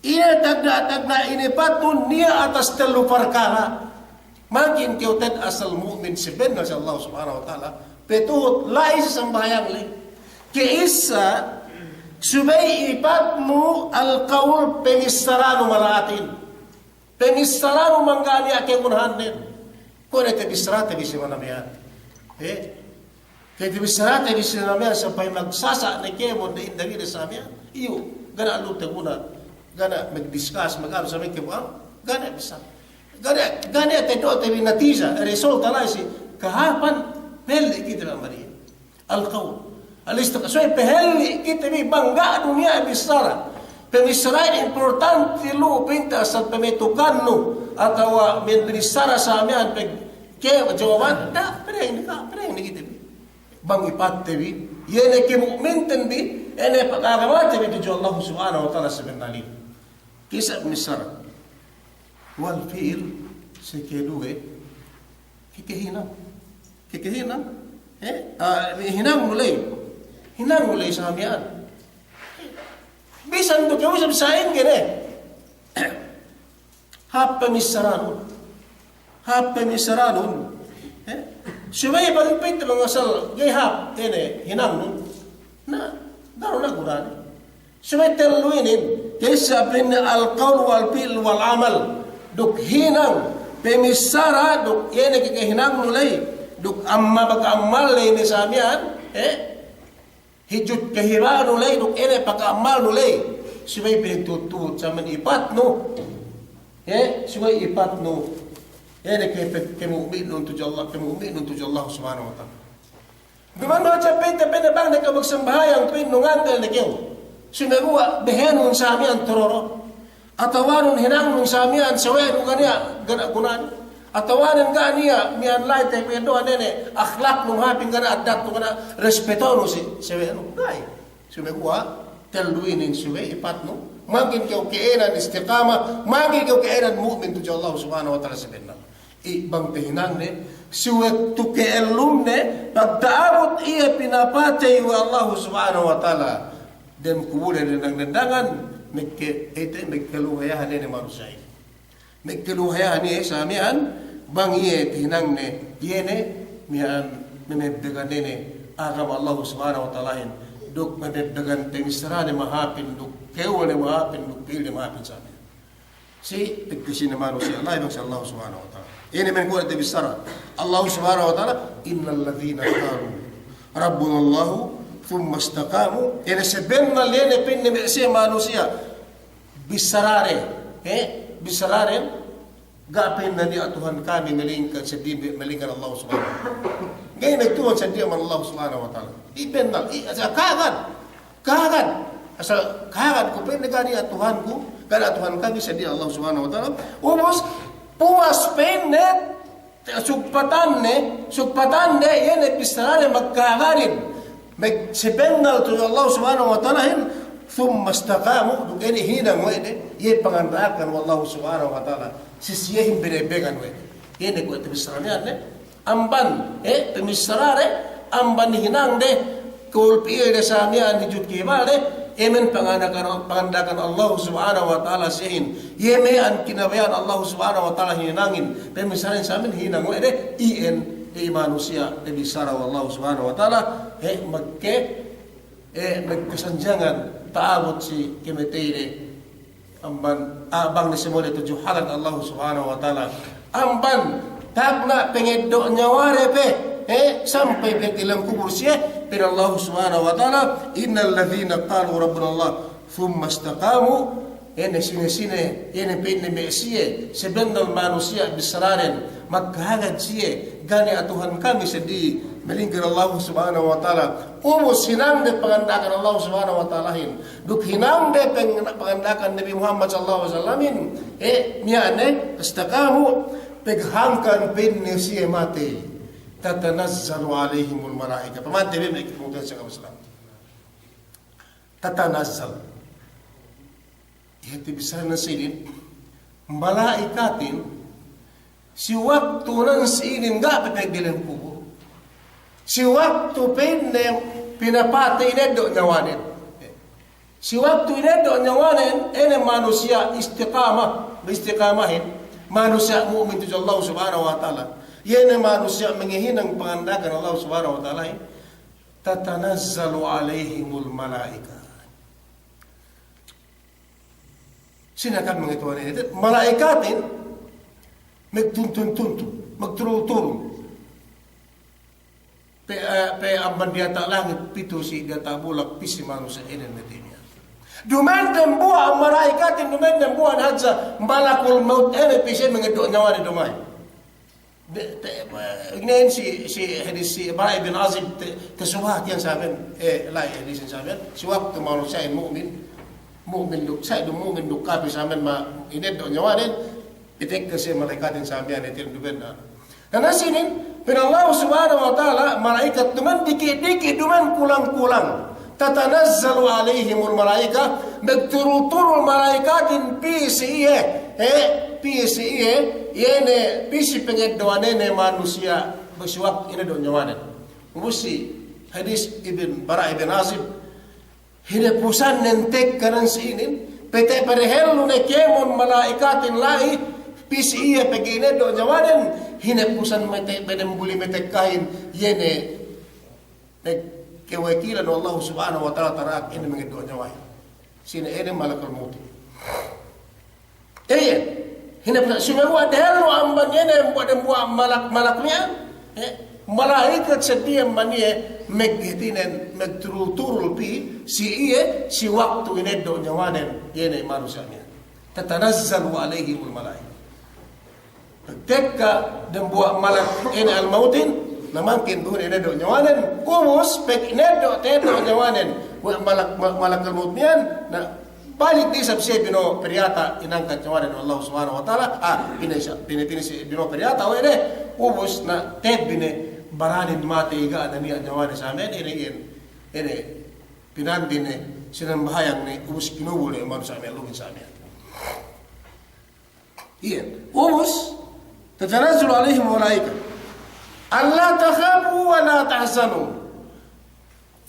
Iye tagna'-tagna' inipatnu niya' atas tellu parkala'. Mangkin kew te'ed asal mu'min sabennal si Allah subhanahu wa ta'ala. Patuhut la'i si sambahayang ley. Ka'issa, subey ipatnu al-qawl, pamissaranu mala'atin. Pamissaranu mangga' niya' kagunahannen. Kuwe' ne tabissarate bi si miya'an. Eh? Kuwe' ne tabissarate bi si miya'an sampay magsasa' ne kēmon de inda bi de sa miya'an. Iyu', ga' ne lu taguna, ga' ne magdiskas, maganu sa miya'an kēmon, ga' ne bisa. Ga' ne, ga' ne ta'eddo'te bi natija, result la'i si kahāpan, melli kite bi amban iye. Al-qawl. Al-istiq-, subey pahelli kite bi bang ga' du niya' bissara. Pamissarahin importante lu pa'inte asal pamatukannu atawa miya'an binissara sa miya'an pegge' jawaban, da, pereng ne ka, pereng ne kite bi. Bang ipatte bi, iye ne kamu'minten bi, iye ne pag'agamate bi tudju Allah subhanahu wa ta'ala sabennalin. Ka'issa bissara. Wal fi'il, sikaduwe, kakahinang. Kakahinang. Eh? Ah, hinangnu ley. Hinangnu ley sa miya'an. Bisan tu kew isab sa'ingge ne. Hāp pamissaranun. Hāp pamissaranun. Eh? Subey bang pa'inte bang asal ga'i hāp ine hinangnun. Na, daru na gunane. Subey tellu inin, ka'issa pa'inne al-qawl wal fi'l wal amal. Duk hinang, pamissara, duk ine kakahinangnu ley. Duk amma pag'amal ley ne sa miya'an, eh? Hijut kahibanu ley, duk ine pag'amalnu ley. Subey pinagtutut sa miya'an ipatnu. Eh, subey ipatnu. Ine ke, kamu'minun tudju Allah, kamu'minun tudju Allah subhanahu wa ta'ala. Duma'in du hadja pa'inte, pa'inte bang ne kew magsambahayang, pa'innu ngandel ne kew. Sumeguwa' behenun sa miya'an tororo. Atawanun hinangnun sa miya'an sawe'nu ga' niya', ga' niya' gunane. Atawanun ga' niya' miya'an la'i te pa'innu ine ne, akhlaknu hāpin ga' niya' addatnu ga' niya' respetonu si, sawe'nu. Ga'i. Sumeguwa' tellu inin subey ipatnu. Mangkin kew ka'ēnan istiqamah, mangkin kew ka'ēnan mu'min tudju Allah subhanahu wa ta'ala sabennal. i' bang tahinangne, si waktu ka'ellumne, pagta'abut iye pinapatey we' Allahu Subhanahu wa Ta'ala dem kubulne dendangan-dendangan, magke-, ite, magkaluhayahan ne manusiya'in. Magkaluhayahan iye sa miya'an, bang iye tahinangne, iye ne, miya'an, memebbegan ne agama Allahu Subhanahu wa Ta'alahin, duk memebbegan pamissarane mahāpin, duk kēmon ne mahāpin, duk pa'in ne mahāpin sa miya'an. Si pagkasine manusiya' la'i bang si Allahu Subhanahu wa Ta'ala. Ine men kuwe' tabissara Allahu Subhanahu wa Ta'ala, "Innal ladhina qalu rabbunallahu thumma istaqamu." Ine sabennal iye ne pa'inne me' siye manusiya' bissarade, eh, bissarade, ga' pa'inne niya' Tuhan kami malaingkan seddili, malaingkan Allahu Subhanahu wa Ta'ala. Ga' niya' Tuhan seddili amban Allahu Subhanahu wa Ta'ala. I' bennal, i' asal kahagan. Kahagan. Asal kahagan ku pa'inne ga' niya' Tuhanku, ga' niya' Tuhan kami seddili Allah Subhanahu wa Ta'ala. Ubus, puwas pa'inne, sugpatanne, sugpatanne, iye ne bissarane magkahaganin. Mag-, sabennal tudju Allah Subhanahu wa Ta'alahin, thumma istaqamu, duk iye ne hinang we' de, iye panganda'akan we' Allah Subhanahu wa Ta'ala. Si siyehin binebbegan we' de. Iye ne kuwe' tabissara miya'an ne. Amban, eh, pamissarade, amban hinangde, kul pi'ilde sa miya'an hijut kibalde, iye men panganda'akan, panganda'akan Allah Subhanahu wa Ta'ala siyehin. Iye miya'an kinabaya'an Allah Subhanahu wa Ta'ala hinangin, pamissarahin sa miya'an hinang we' de, iyan, eh, manusiya', eh, bissara we' Allah Subhanahu wa Ta'ala, eh, magke-, eh, magkasanjangan, ta'abut si kamateyde. Amban, ah, bang ne si mole' tudju halan Allah Subhanahu wa Ta'ala. Amban, tagna' pangeddo' nyawade pe, eh, sampay pe diyalem kubul siye, pa'in Allah Subhanahu wa Ta'ala, "Innal ladhina qalu rabbunallah, thumma istaqamu," ine sine-sine, ine pa'inne me' siye, sabennal manusiya' bissaraden, magkahagad siye, ga' niya' Tuhan kami seddili, malaingkan Allah Subhanahu wa Ta'ala. Ubus hinangde panganda'akan Allah Subhanahu wa Ta'alahin. Duk hinangde pang-, panganda'akan Nabi Muhammad sallallahu alaihi wasallamin, eh, miya'an ne, istaqamu, paghangkan pa'inne siye matey. Tatanazzalu alaihimul malaika. Pamante bi me' kipungtan sa agama Islam. Tatanazzal. Iye te bissara ne si inin, mala'ikatin, si waktu nan si inin ga' pe pegge' diyalem kubul. Si waktu pa'inne pinapatey ineddo' nyawanen. Si waktu ineddo' nyawanen, ine manusiya' istiqama, istiqamahin, manusiya' mu'min tudju Allah Subhanahu wa Ta'ala. Iye ne manusiya' mangahinang panganda'akan Allah Subhanahu wa Ta'alahin. Tatanazzalu alaihimul malaika. Sine kan mangetuwane, mala'ikatin magtuntun-tuntun, magturul-turul. Pe, eh, pe amban diyata' langit pitu si diyata' bulak pī si manusiya' inin matey miya'an. Duma'in dambuwa' mala'ikatin, duma'in dambuwa' hadja malakul maut inin pī si mangeddo' nyawanen duma'in. De, te, eh, inin si, si hadis si Bara' bin Azib, te, tasubhat iyan saben, eh, la'i hadisin saben, si waktu manusiya'in mu'min, mu'min duk, sa' du mu'min duk kapil saben ma, ineddo' nyawanen, itekka si mala'ikatin saben, itin duben na. Na, na sinin, pa'in Allah Subhanahu wa Ta'ala, mala'ikat duma'in diki'-diki', duma'in kulang-kulang. Tatanazzalu alaihimul malaika, magturul-turul mala'ikatin pī si iye, eh, pī si iye, iye ne pī si pangeddo'anne manusiya', bang si waktu ineddo' nyawanen. Ubus si hadis Ibn Bara' ibn Azib, hinapusannen tekkanen si inin, pete pedehellu ne kēmon mala'ikatin la'i, pī si iye pegge' ineddo' nyawanen, hinapusan mete-, pedembuli matekkahin, iye ne Nag-, kewakilan we' Allahu Subhanahu wa Ta'ala tara'ak inin mangeddo' nyawahin. Sine inin? Malakul mautin. Iye, hinang pe, sumeguwa' dehellu amban iye ne, buwa' dembuwa' malak-, malak miya'an, eh, mala'ikat seddili amban iye, maghetinen, magturul-turul pī si iye, si waktu ineddo' nyawanen, iye ne manusiya' miya'an. Tatanazzalu alaihimul malaika. Pagtekka dembuwa' malak inin al-mautin, na mangkin duhun ineddo' nyawanen, ubus pag ineddo', ta'eddo' nyawanen we' malak, ma-, malakul maut miya'an, na balik du isab siye bino'o pe diyata', inangkat nyawanen we' Allahu Subhanahu wa Ta'ala, ah, pī ne siye, pī ne, pī ne siye bino'o pe diyata' we' de, ubus na tebbine baranin matey, ga' ne niya' nyawanen sa miya'an, inin, inin, inin, pinandine, sinambahayang ne, ubus kinubul ne, manusiya' miya'an, lu'u sa miya'an. Iye. Ubus, تتنزل عليهم الملائكة ألا تخافوا ولا تحزنوا.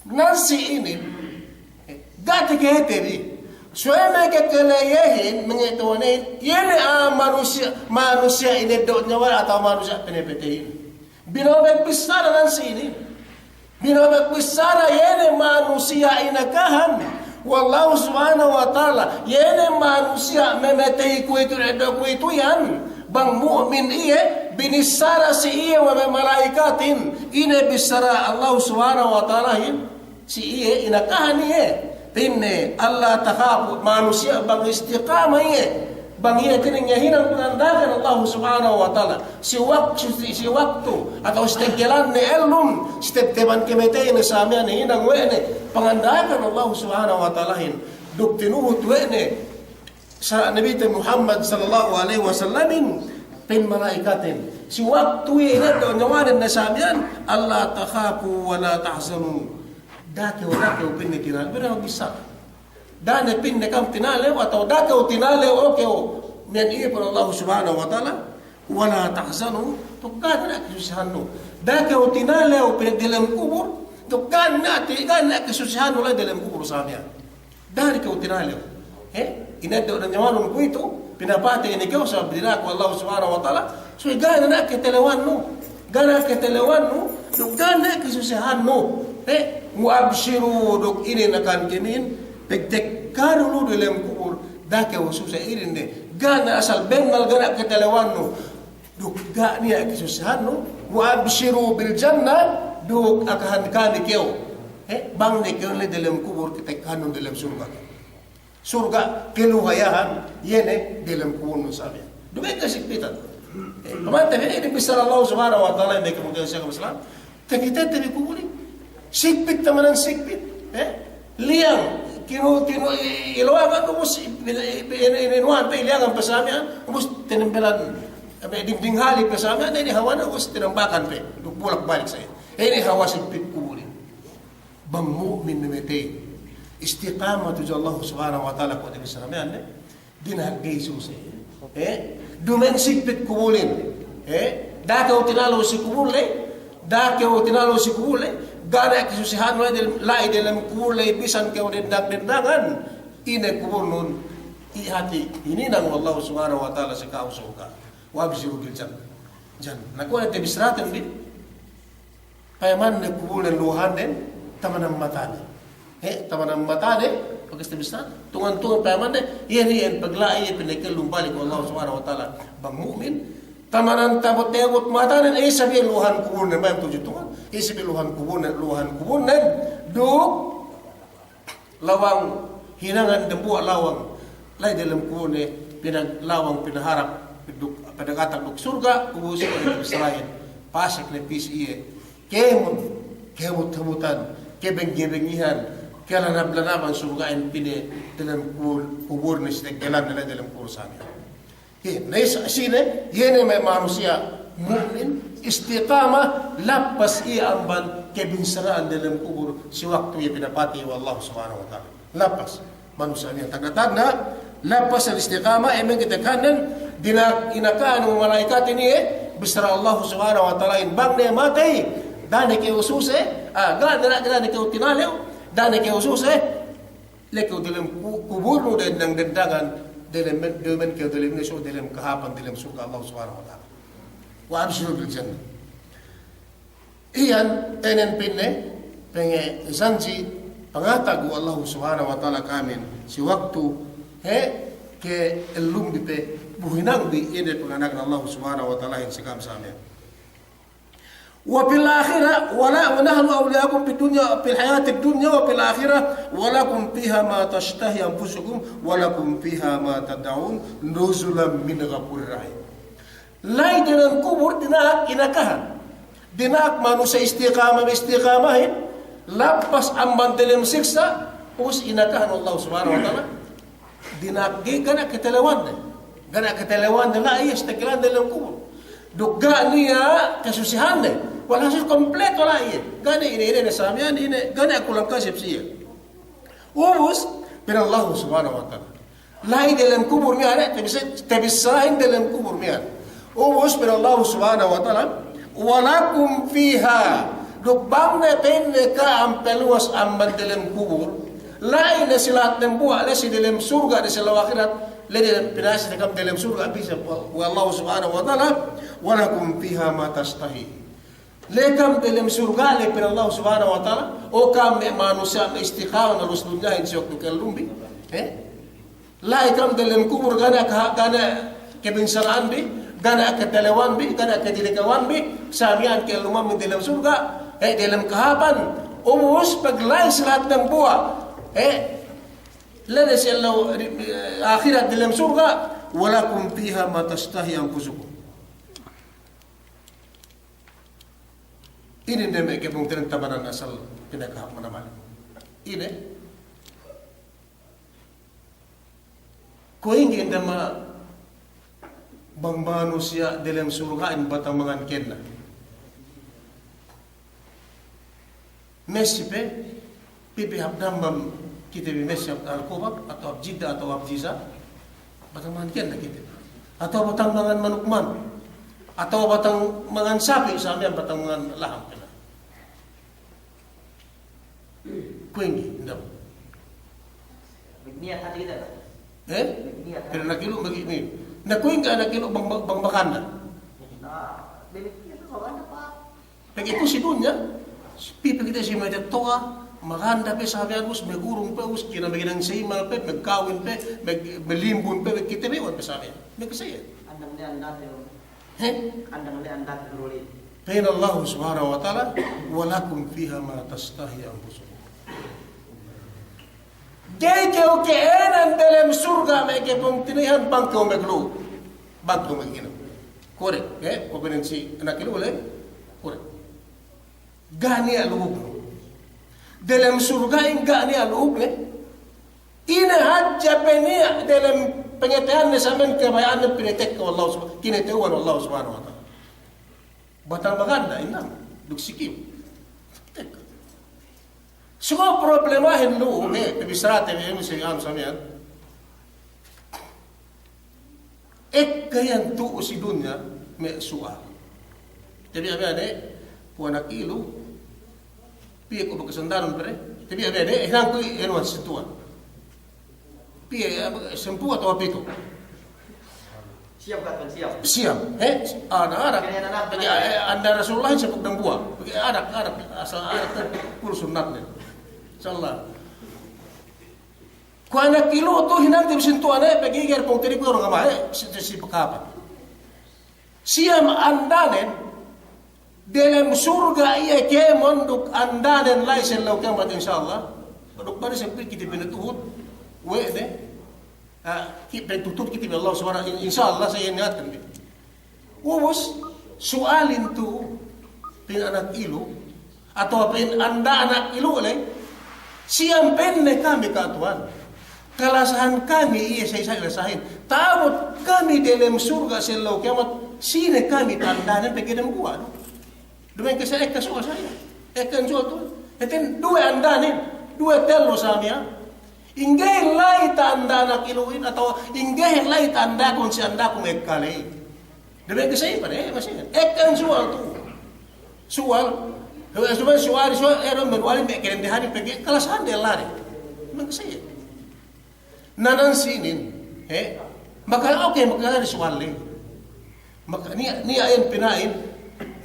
Nan si inin, ga' takahati bi. Subey me' kakalehin, me' ngeto'onin, iye ne, ah, manusiya', manusiya' ineddo' nyawa atawa manusiya' pinapateyin. Binobek bissara nan si inin. Binobek bissara iye ne manusiya' inakahan we' Allahu Subhanahu wa Ta'ala, iye ne manusiya' mamatey kuwe'itu, eddo' kuwe'itu iyan, bang mu'min iye, binissara si iye we' me' mala'ikatin, ine bissara Allahu Subhanahu wa Ta'alahin, si iye inakahan iye. Pa'inne, ألا تخافوا, manusiya' bang istiqama iye, bang iye tiningahinang panganda'akan Allahu Subhanahu wa Ta'ala, si wak-, si, si waktu, atawa si teggelanne ellum, si tebteban kamateyne sa miya'an hinang we' ne panganda'akan Allahu Subhanahu wa Ta'alahin, duk tinuhut we' ne sara' Nabite Muhammad sallallahu alaihi wasallamin, pa'in mala'ikatin, si waktu iye ineddo' nyawanen ne sa miya'an, ألا تخافوا ولا تحزنوا. Da'a kew, da'a kew pa'inne tinalew, bira bissara. Da'a ne pa'inne kam tinalew, atawa da'a kew tinalew, o kew, miya'an iye pa'in Allahu Subhanahu wa Ta'ala, ولا تحزنوا, duk ga' ne kasusehannu. Da'a kew tinalew pa'inne delem kubul, duk ga' ne, ga' ne kasusehannu la'i delem kubul sa miya'an. Da'a ne kew tinalew. He? Ineddo' ne nyawanun kuwe'itu, pinapatey ne kew sabab dina'ak we' Allahu Subhanahu wa Ta'ala, subey ga' ne katalewannu. Ga' ne katalewannu, duk ga' ne kasusehannu. He, وأبشروا, duk inin akahan kēmon, pagtekkahan lu delem kubul, da'a kew suse inin ne. Ga' ne asal bennal ga' ne katalewannu. Duk ga' niya' kasusehannu, وأبشروا بالجنة, duk akahan kami kew. He, bang ne kew ne delem kubul, katekkahannu delem surga'. Surga' kaluhayahan, iye ne delem kubulnun sa miya'an. Duma'in kasigpitan. Eh, pamante bi, inin bissara Allahu Subhanahu wa Ta'ala, me' kemudin siya Islam. Takitete bi kubulin. Sigpit, tamanan sigpit. Eh? Liyang, kinu-, kinu-, i-, iluwagan, ubus, i-, i-, i-, inuhan pe, iliyangan pe sa miya'an, ubus, tinembelan, abe, dingding hali pe sa miya'an, inin hawanen, ubus, tinembakan pe. Duk bulak balik sa iye. Inin hawa sigpit kubulin. Bang mu'min ne matey istiqama tudju Allahu Subhanahu wa Ta'ala, kuwe' te bissara miya'an ne, dina'ak ga'i suse. Eh? Duma'in sigpit kubulin. Eh? Da'a kew tinalew si kubul ley. Da'a kew tinalew si kubul ley. Ga' ne kasusehannu la'i del-, la'i delem kubul ley, bisan kew dendang-dendangan. Ine kubulnun, i hati hininang we' Allahu Subhanahu wa Ta'ala si ka'u surga'. وأبشروا بالجنة. Jan. Na kuwe' te bissaraten bi. Payamanne kubulnen luhanen, tamanan matane. He, tamanan matane, pageste bissā, tungan-tungan payamanne, iye ne iyan pagla'i iye pinakellum balik we' Allahu Subhanahu wa Ta'ala. Bang mu'min, tamanan tabut-tabut matanen, iye isab iye luhan kubulnen, mayam tudju tungan, iye isab iye luhan kubulnen, luhan kubulnen, duk lawang hinangan dambuwa' lawang, la'i delem kubulne, pinag-, lawang pinaharap, duk, pinagatak duk surga', ubus, ubus la'i, pasek ne pī si iye, kēmon, kēmut-kēmutan, kebeng-kebengihan, kelanab-lanaban surga'in pī ne delem kubul, kubulne si teggelanne la'i delem kubul sa miya'an. Iye, na isab sine, iye ne me' manusiya' mu'min, istiqama, lappas iye amban kabinsara'an delem kubul, si waktu iye pinapatey we' Allahu Subhanahu wa Ta'ala. Lappas. Manusiya' miya'an tagna'-tagna', lappas al-istiqama, iye me' kite kanen, dina'ak inakahan we' mala'ikatin iye, bissara Allahu Subhanahu wa Ta'alahin bang ne matey, da'a ne kew suse, ah, ga' ne, da'a ne kew tinalew, da'a ne kew suse, la'i kew delem ku-, kubulnu dendang-dendangan, delem men-, delem men kew delem ne so, delem kahāpan, delem surga' Allah Subhanahu wa Ta'ala. وأبشروا بالجنة. Iyan, ēnen pa'inne, pangjanji', pangatag we' Allah Subhanahu wa Ta'ala ka'amin, si waktu, he, ka'ellumbi pe, bu hinangbi, ine panganda'akan Allah Subhanahu wa Ta'alahin si ka'am sa miya'an. وفي الآخرة ولا، ونحن أولياؤكم في الدنيا، في الحياة الدنيا وفي الآخرة، ولكم فيها ما تشتهي أنفسكم، ولكم فيها ما تدعون، نزلا من غفور رحيم. La'i delem kubul dina'ak inakahan. Dina'ak manusiya' istiqama, istiqamahin, lappas amban delem siksa', ubus inakahan Allah Subhanahu wa Ta'ala. Dina'ak ga'i, ga' niya' katalewanne. Ga' niya' katalewanne la'i iye si teggelanne delem kubul. Duk ga' niya' kasusehanne. Walhasil kompleto la'i iye. Ga' niya' ine, ine, ine sa miya'an, ine, ga' niya' kulang kasab si iye. Ubus, pa'in Allah Subhanahu wa Ta'ala. La'i delem kubul miya'an, eh, tabissā, tabissāhin delem kubul miya'an. Ubus pa'in Allah Subhanahu wa Ta'ala, "Wa lakum fiha." Duk bang ne pa'inne ka'am paluwas amban delem kubul, la'i ne si lahat dembuwa', la'i si delem surga', la'i si ellew ahirat, la'i delem, pinasi ne ka'am delem surga', bisan we' Allah Subhanahu wa Ta'ala, "Wa lakum fiha ma tashtahi." La'i ka'am delem surga', la'i pa'in Allah Subhanahu wa Ta'ala, o ka'am me' manusiya' me' istiqama, na lus dunyahin si waktu kellumbi. Eh? La'i ka'am delem kubul, ga' ne ka-, ga' ne kabinsana'anbi, ga' ne katalewanbi, ga' ne kadilikawanbi, sa miya'an kellumanbi delem surga', eh, delem kahāpan. Ubus pagla'i si lahat dembuwa', eh, la'i ne si ellew, eh, ahirat delem surga', "Wa lakum fiha ma tashtahi anfusukum." Ine ne me' kepungtina'ihan tabanan asal pinakahāp manamal. Ine? Kuwe' ingge indama bang manusiya' delem surga'in batang mangan kenna. Masi pe, pī pe hap dambam kite bi masi hap Al-Kubak, atawa hap Jidda, atawa hap Jiza, batang mangan kenna kite. Atawa batang mangan manuk-manuk. Atawa batang mangan sapi', sa miya'an batang mangan laham kenna. Kuwe' ingge, inda'. Magniyat hati kite, Pak. Eh? Magniyat hati. Pa'in anak ilu' magi-, ni. Na kuwe' ingge anak ilu' bang, bang, bang maganda. Na, damikiyan maganda, Pak. Pegge' itu si dunya, pī pe kite si matetto'a, maganda pe sa miya'an, ubus magurung pe, ubus kinabaginan si imal pe, magkawin pe, mag-, malimbun pe, kite bi iwan pe sa miya'an. Magkasaya. Andang ne andate, Pak. He? Andang ne andate, Pak. Pa'in Allah Subhanahu wa Ta'ala, "Wa lakum fiha ma tashtahi anfusukum." Ga'i kew ka'ēnan delem surga' me' kepungtina'ihan bang kew maglu'u. Bang kew maghinang. Korek, eh? Kuwe' pa'in si anak ilu' le. Korek. Ga' niya' lu'ug. Delem surga'in ga' niya' lu'ug le. Ine hadja pe niya' delem pangateyanne sa miya'an kabaya'anne pinatekka we' Allah Subha-, kinata'uhan we' Allah Subhanahu wa Ta'ala. Batang maganda, inang, duk sikiw. Tekka. Suga' problemahin lu'u, eh, pabissarate bi, eh, si anu sa miya'an. Ekka iyan tu'u si dunya me' su'al. Tabiya' bi ade, kuwe' anak ilu', piye ku bakasandaran pere? Tabiya' bi ade, hinang ku i-, anu, sintuwan. Piye, eh, sampū' atawa pitu'? Siyam, Pak, siyam. Siyam, eh? Anak-anak. Kaya anak-anak. Pegge', eh, anda Rasulullah sampū' dambuwa'. Pegge' anak-anak, asal anak, puru sunnatne. Insya Allah. Kuwe' anak ilu' tu hinang te bi sintuwan, eh, pegge' iye pungtina'i ku orang ama', eh, si, si, si pakapan. Siyam andanen, delem surga' iye kēmon duk andanen la'i si ellew kiyamat, insya Allah. Duk bang ne sampay kite pinatuhut, we' ne, ah, ki-, pinatuhut kite bi Allah Subhanahu, in-, insya Allah, sa iye niyaten bi. Ubus, su'alin tu, pa'in anak ilu', atawa pa'in anda anak ilu' le, siyam pa'inne kami, ka' Tuhan. Kalasahan kami iye sa isab lasahin. Ta'abut kami delem surga' si ellew kiyamat, sine kami tandanen pegge' dem kuwan. Duma'in ke sa ekka su'al sa iye. Ekka su'al tu. Hātin duwe andanen, duwe tellu sa miya'an. Inggehin la'i tanda anak ilu'in atawa inggehin la'i tandakun si andakun ekka ley. Duma'in ke sa iye pare, eh, masi. Ekka su'al tu. Su'al. Su'al, su'al, su'al, eh, dum manuwali me' kadendehanin pegge' kalasahan de lari. Duma'in ke sa iye. Nanan sinin, eh? Maka, oke, maka su'al ley. Maka niya', niya' iyan pina'in,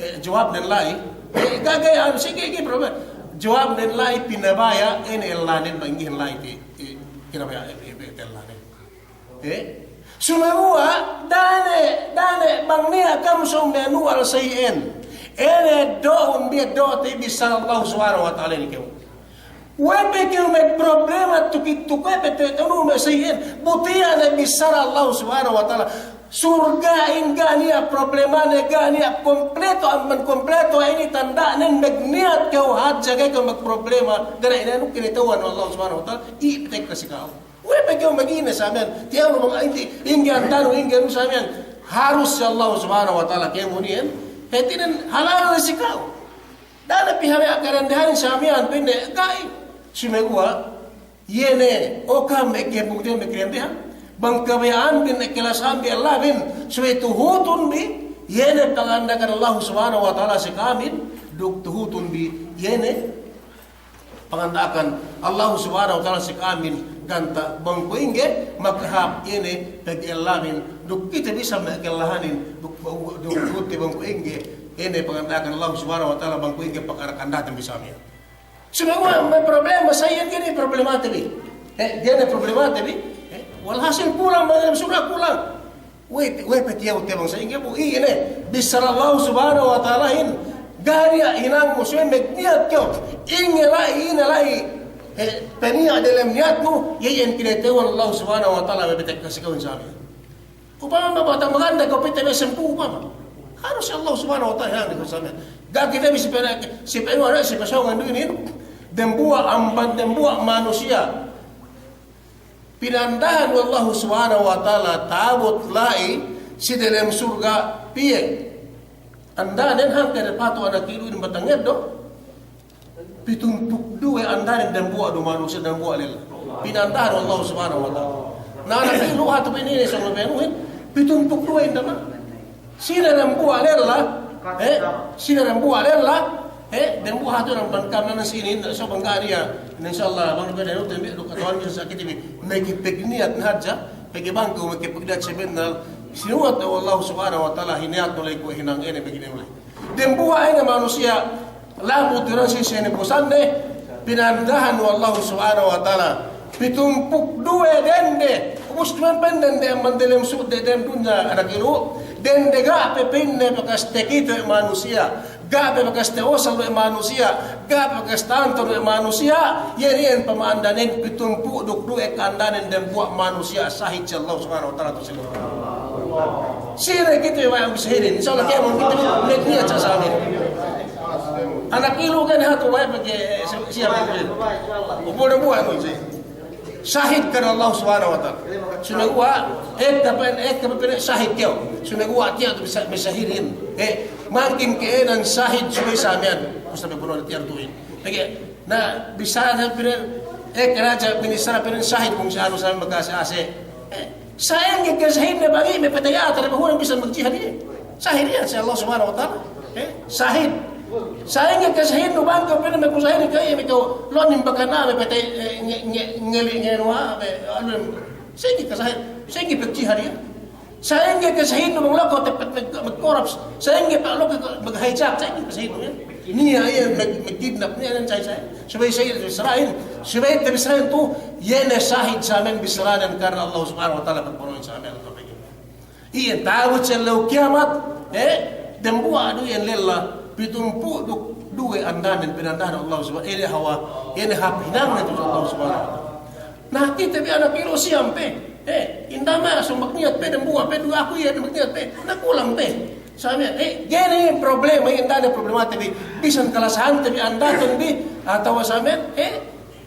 eh, jawabnen la'i. Eh, ga'i, ga'i, anu, sige, ga'i problem. Jawabnen la'i pinabaya', eh, ne ellanen bang inggehin la'i ti, eh, pinabaya', eh, eh, eh, ellanen. Eh? Sumeguwa', da'a ne, da'a ne, bang niya' kam sōng manuwal sa iyan. Ine do'un bi, do'te bissā Allah Subhanahu wa Ta'ala inin kew. We'ey pe kew magproblema tukit-tukit, we'ey pe te-, tanu me' sa iyan. Bu tiya' ne bissara Allah Subhanahu wa Ta'ala. Surga'in ga' niya' problemane, ga' niya' kompleto, amban kompleto inin tanda'nen magniyat kew hadja ga'i kew magproblema. Ga' niya' ine nu kinata'uhan Allah Subhanahu wa Ta'ala. Iye pe tekka si ka'u. We'ey pe kew magine sa miya'an. Tiya' nu bang inti, ingge antanu, ingge nu sa miya'an. Harus si Allah Subhanahu wa Ta'ala kēmon iyan. Hātinen halal ne si ka'u. Da'a ne pī hāp me' kadendehan sa miya'an pa'inne, ga'i. Sumeguwa', iye ne, o ka'am me' kēmon, me' kadendehan. pangkabaya'anbin, kalasahanbin, ellabin, subey tuhutun bi, iye ne panganda'akan Allahu Subhanahu wa Ta'ala si ka'amin, duk tuhutun bi, iye ne panganda'akan Allahu Subhanahu wa Ta'ala si ka'amin, ganta' bang kuwe' ingge makahāp iye ne pegge' ellabin, duk kite bisan me' kalasahanin, duk, duk, duk kite bang kuwe' ingge, iye ne panganda'akan Allahu Subhanahu wa Ta'ala bang kuwe' ingge pakara kanda'akan bisan iye. Sumeguwa' me' problema sa iyan ga'i ne problemate bi. Eh, ga'i ne problemate bi. Eh, walhasil kulang, bang dem surga' kulang. We'ey, we'ey pe tiya' u te bang sa ingge bu, iye ne bissara Allahu Subhanahu wa Ta'alahin, ga' niya' hinangnu, subey magniyat kew. Ingge la'i, ine la'i, eh, paniya' delem niyatnu, iye iyan kinata'uhan Allahu Subhanahu wa Ta'ala, me' betek kasi kew insya Allah. Upama me' batang maganda kew pite me' sampū' upama. Harus Allah Subhanahu wa Ta'ala hinang kew sa miya'an. Ga' kite bi si pene-, si pene-, si pasōngan du inin. Dembuwa' amban dembuwa' manusiya' pinandahan we' Allahu Subhanahu wa Ta'ala ta'abut la'i si delem surga' piye. Andanen hangkan de patu anak ilu inin batang eddo'. Pitumpū' duwe andanen dembuwa' du manusiya', dembuwa' lella. Pinandahan we' Allahu Subhanahu wa Ta'ala. Na, na, ilu hatu pinili sa lubenuhin, pitumpū' duwe indaman. Sine dembuwa' lella, eh, sine dembuwa' lella, eh, dembuwa' hatu nang bangkam nang sinin, so bangga niya'. Insya Allah, bang beda lu tembe, lu katawan bisa sakit ini. Meke pegniyat hadja, pegge' bang kew meke pegniyat sabennal. Sinuwat we' Allahu Subhanahu wa Ta'ala, hiniyat mulai kuwe' hinang ine begini mulai. Dembuwa' ine manusiya', labu tiran si sene bosanne, pinandahan we' Allahu Subhanahu wa Ta'ala. Pitumpū' duwe dende, ubus duwe pe dende amban delem su-, de-, delem dunya anak ilu, dende ga' pe pa'inne bakas takite we' manusiya', ga' pe bakas ta'usal we' manusiya', ga' pe bakas ta'anton we' manusiya', iye ne iyan pama'andanen pitumpū' duk duwe ka'andanen dembuwa' manusiya' sahid si Allahu Subhanahu wa Ta'ala tu' si Sine kite we' miya'an bi sahidin. Insya Allah kēmon kite bi, me' niyat sa samin. Anak ilu kan hatu we' pegge' si-, siya pegge'. Upul dembuwa' nu si. Sahid karna Allah Subhanahu wa Ta'ala. Sumeguwa', ekka pe, ekka pe sahid kew. Sumeguwa' tiya' tu' bisa, bisa sahidin. Eh, mangkin ke'enan sahid subey sa miya'an. Ustaz, me' buno tiya' tu'in. Pegge', na, bisa na pinen, eh, karaja' minister pinen sahid kung si anu sa miya'an magkasi-asi. Eh, Sa'ingge kasahidne bang iye me' patey a'a, tarebahunan bisan magjihad iye. Sahid iye si Allah Subhanahu wa Ta'ala. Eh, sahid. Sa'ingge kasahidnu bang kew pa'inne me' ku sahid kew iye me' kew lonin bakan a'a me' patey, eh, nge-, nge-, ngeli' ngenu a'a, me' anu, sa'ingge kasahid, sa'ingge pagjihad iye. Sa'ingge kasahidnu bang loko' teppet me', me' korops, sa'ingge pa loko' me' hijack, sa'ingge kasahidnu iye. Niya' iye me', me' kidnap, niya' iyan sahid, sahid. Subey sahid, subey sarahin, subey te bi sarahin tu', iye ne sahid sa miya'an bissaranen karna Allah Subhanahu wa Ta'ala, pagpano'in sa miya'an tu'. Iye ta'abut si ellew kiyamat, eh, dembuwa' du iyan lella, pitumpū' duk duwe andanen pinandahan Allah Subhanahu, iye ne hawa, iye ne hāp hinangne tu' Allah Subhanahu wa Ta'ala. Na, kite bi anak ilu siyam pe, eh, inda' ma' sōng magniyat pe, dembuwa' pe, duwe aku iye magniyat pe, na kulang pe. Sa miya'an, eh, ga'i ne problema, inda' ne problemate bi, bisan kalasahante bi, andaten bi, atawa sa miya'an, eh,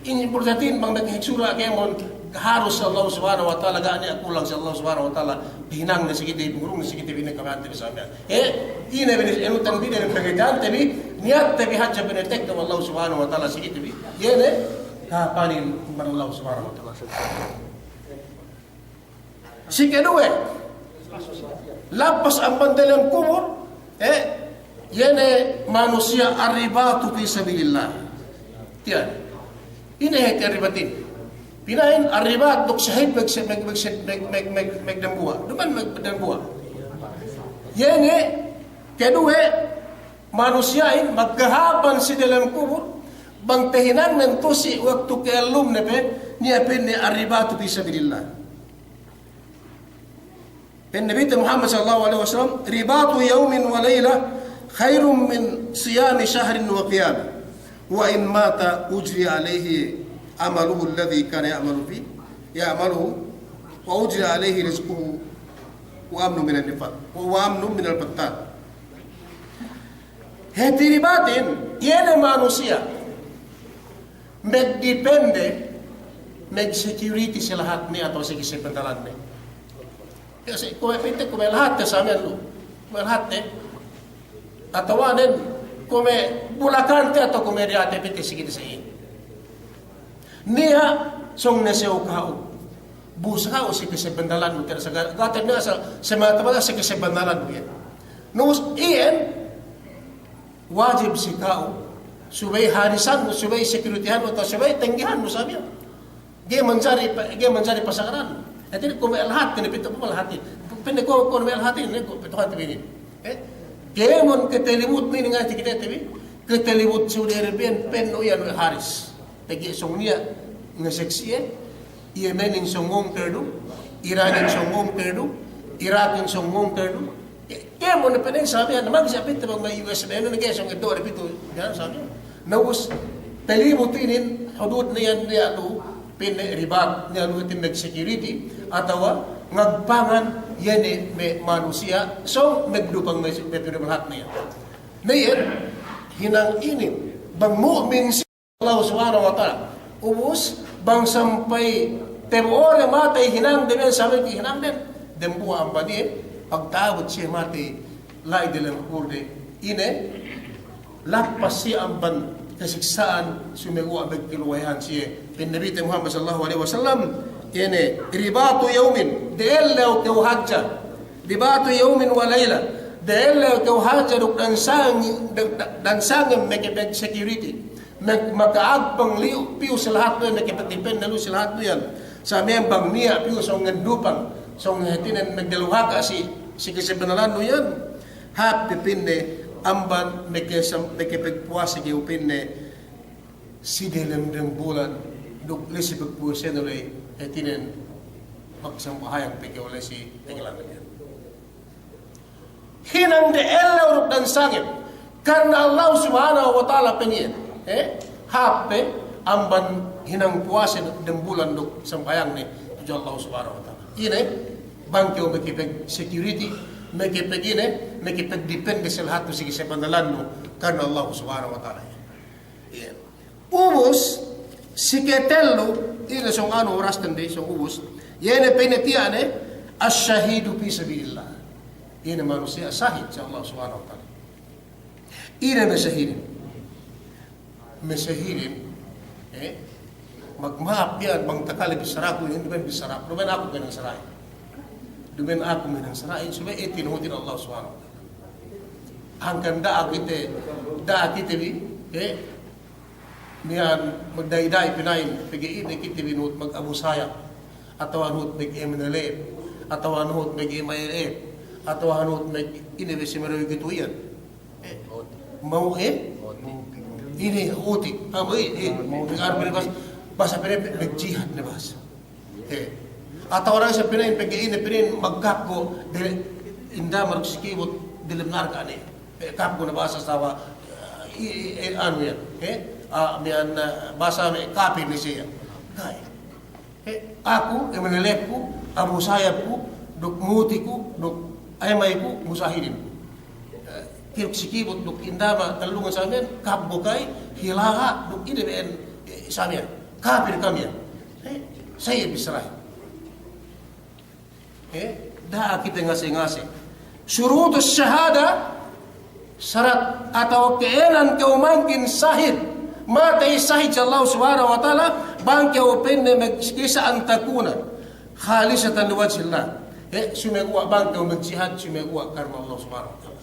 Inin pursatin bang daki sura' kēmon, harus Allah Subhanahu wa Ta'ala, ga' niya' kulang si Allah Subhanahu wa Ta'ala, hinangne si kite, pangurungne si kite bi ne kabaya'ante bi sa miya'an. Eh, ine bi ne, enu tan bi ne, pangadji'ante bi, niyatte bi hadja bi ne tekka we' Allah Subhanahu wa Ta'ala si kite bi. Iye ne, kapanin amban Allah Subhanahu wa Ta'ala. Si keduwe, lappas amban delem kubul, eh, iye ne manusiya' ar-ribatu fi sabilillah. Tiya'. Ine hāti ar-ribatin? Pina'in ar-ribat duk sahid mag-, mag-, mag-, magdembuwa'. Duma'in magdembuwa'. Iye ne keduwe, manusiya'in magkahāpan si delem kubul, bang tahinangnen tu'u si waktu ka'ellumne pe, niya' pa'inne ar-ribatu fi sabilillah. Pa'in Nabite Muhammad sallallahu alaihi wasallam, "Ribatu yawmin wa layla khairun min siyami shahrin wa qiyam. Wa in mata ujriya alaihi amaluhu alladhi kana ya'malu fi, ya'maluhu, wa ujriya alaihi rizquhu wa amnu minan nifaq, wa amnu minal fattan." Hāti ribatin, iye ne manusiya' magdipende, mag-security si lahatne atawa si kisipentalanne. Kasi kuwe' pite, kuwe' lahatte sa miya'an lu. Kuwe' lahatte. Atawa nen, kuwe' bulakante atawa kuwe' diyate pite si kite sa iyan. Niya' sōng ne sew ka'u. Bu si ka'u si kasabandalan mu, tiya' sa ga-, ga' tiya' asal semata-mata si kasabandalan mu iyan. Na ubus iyan, wajib si ka'u, subey harisan mu, subey security-han mu, atawa subey tenggehan mu sa miya'an. Ga'i manjari pa-, ga'i manjari pasakaran. Hātinen kuwe' me' lahat, kene pitu kuwe' lahat. Pa'inne kuwe', kuwe' me' lahat inin, kuwe' pitu hāti inin. Eh? Kēmon katalibut inin ngaji kite te bi. Katalibut Saudi Arabian, pa'innu iyan we' haris. Pegge' sōng niya' ngasaksi'e, iye menin sōng ngōng terdu, Iranin sōng ngōng terdu, Irakin sōng ngōng terdu. Kēmon ne pa'inne sa miya'an, na magsi apitte bang me' U S A ne, ga'i sōng eddo' de pitu, iyan sa miya'an. Na ubus, talibut inin, hudud ne iyan, niya' lu, pa'inne ribat, niya' lu hātinen security, atawa ngagpangan iye ne me' manusiya', sōng magdupang me' si-, me' pinabalak ne iyan. Na iyan, hinang inin, bang mu'min si Allah Subhanahu wa Ta'ala. Ubus, bang sampay tabo'o ne matey hinangde, me' sampay hinangde, dembuwa' amban iye, pagta'abut siye matey la'i delem kuburde, ine, lappas siye amban kasiksa'an, sumeguwa' magkaluwayahan siye. Pa'in Nabite Muhammad sallallahu alaihi wasallam, ine, ribatu yawmin, de'ellew kew hadja, ribatu yawmin wa layla, de'ellew kew hadja duk dansang-, dan-, dan-, dansangem makapag-security. Mak-, maka'agpang liyu piyu si lahatnu iyan, makapagdepende lu si lahatnu iyan. Sa miya'an bang niya' piyu sōng ngandupang, sōng hātinen magdaluhaka' si, si kasabandalannu iyan. Hāp pe pa'inne amban makasam-, makapagpuwase kew pa'inne si delem dem bulan, duk la'i si pagpuwasenu la'i hātinen magsambahayang pe kew la'i si taglamen iyan. Hinang de'ellew duk dansangem. Karna Allah Subhanahu wa Ta'ala pa'in iyan. Eh? Hāp pe amban hinang puwase dem bulan duk sambahayangne tudju Allah Subhanahu wa Ta'ala. Ine, bang kew makapag-security, makapag-ine, makapagdepende si lahatnu si kasabandalannu karna Allah Subhanahu wa Ta'ala. Iye. Ubus, si katellu, ine sōng anu, oras tende, sōng ubus. Iye ne pa'inne tiya' ne, ash-shahidu fi sabilillah. Ine manusiya' sahid si Allah Subhanahu wa Ta'ala. Ine me' sahidin? Me' sahidin, eh, magma'ap iyan bang takale bissaraku, ine duma'in bissaraku, duma'in aku me' hinang sara'in. Duma'in aku me' hinang sara'in, subey hātinen nuhutin Allah Subhanahu wa Ta'ala. Hangkan da'a kite, da'a kite bi, eh, miya'an magda'i-da'i pina'in, pegge' ine kite bi nuhut mag-Abu Sayyaf, atawa nuhut mag-M N L F, atawa nuhut mag-M I L F, atawa nuhut mag-, ine bi si Marawi gitu iyan. Eh, mau, eh? Ine, Houthi. Ah, mau, eh, eh. Mag-, anu, bahasa, bahasa pa'inne, magjihad ne bahasa. Eh. Atawa oras sa pina'in pegge' ine, pina'in magkapgo, dele-, inda' maruk si kibut, delem narka' ne. Eh, kapgo ne bahasa sawa, eh, eh, anu iyan. Eh, ah, miya'an, ah, bahasa me' kapil ne siye. Ga'i. Eh, aku, M N L F ku, Abu Sayyaf ku, duk Houthi ku, duk M I ku, mujahidin. Eh, kiruk si kibut duk inda' ma tellungan sa miya'an, kapgo ka'u, hilaga', duk ine be en, eh, sa miya'an. Kapil kami iyan. Eh, sa'i bissarahin. Eh, da'a kite ngase-ngase. Shurutus shahada, sarat atawa ke'enan kew mangkin sahid, matey sahid si Allah Subhanahu wa Ta'ala, bang kew pa'inne mag-, kisa an takuna khalisatan liwajhillah. Eh, sumeguwa' bang kew magjihad, sumeguwa' karna Allah Subhanahu wa Ta'ala.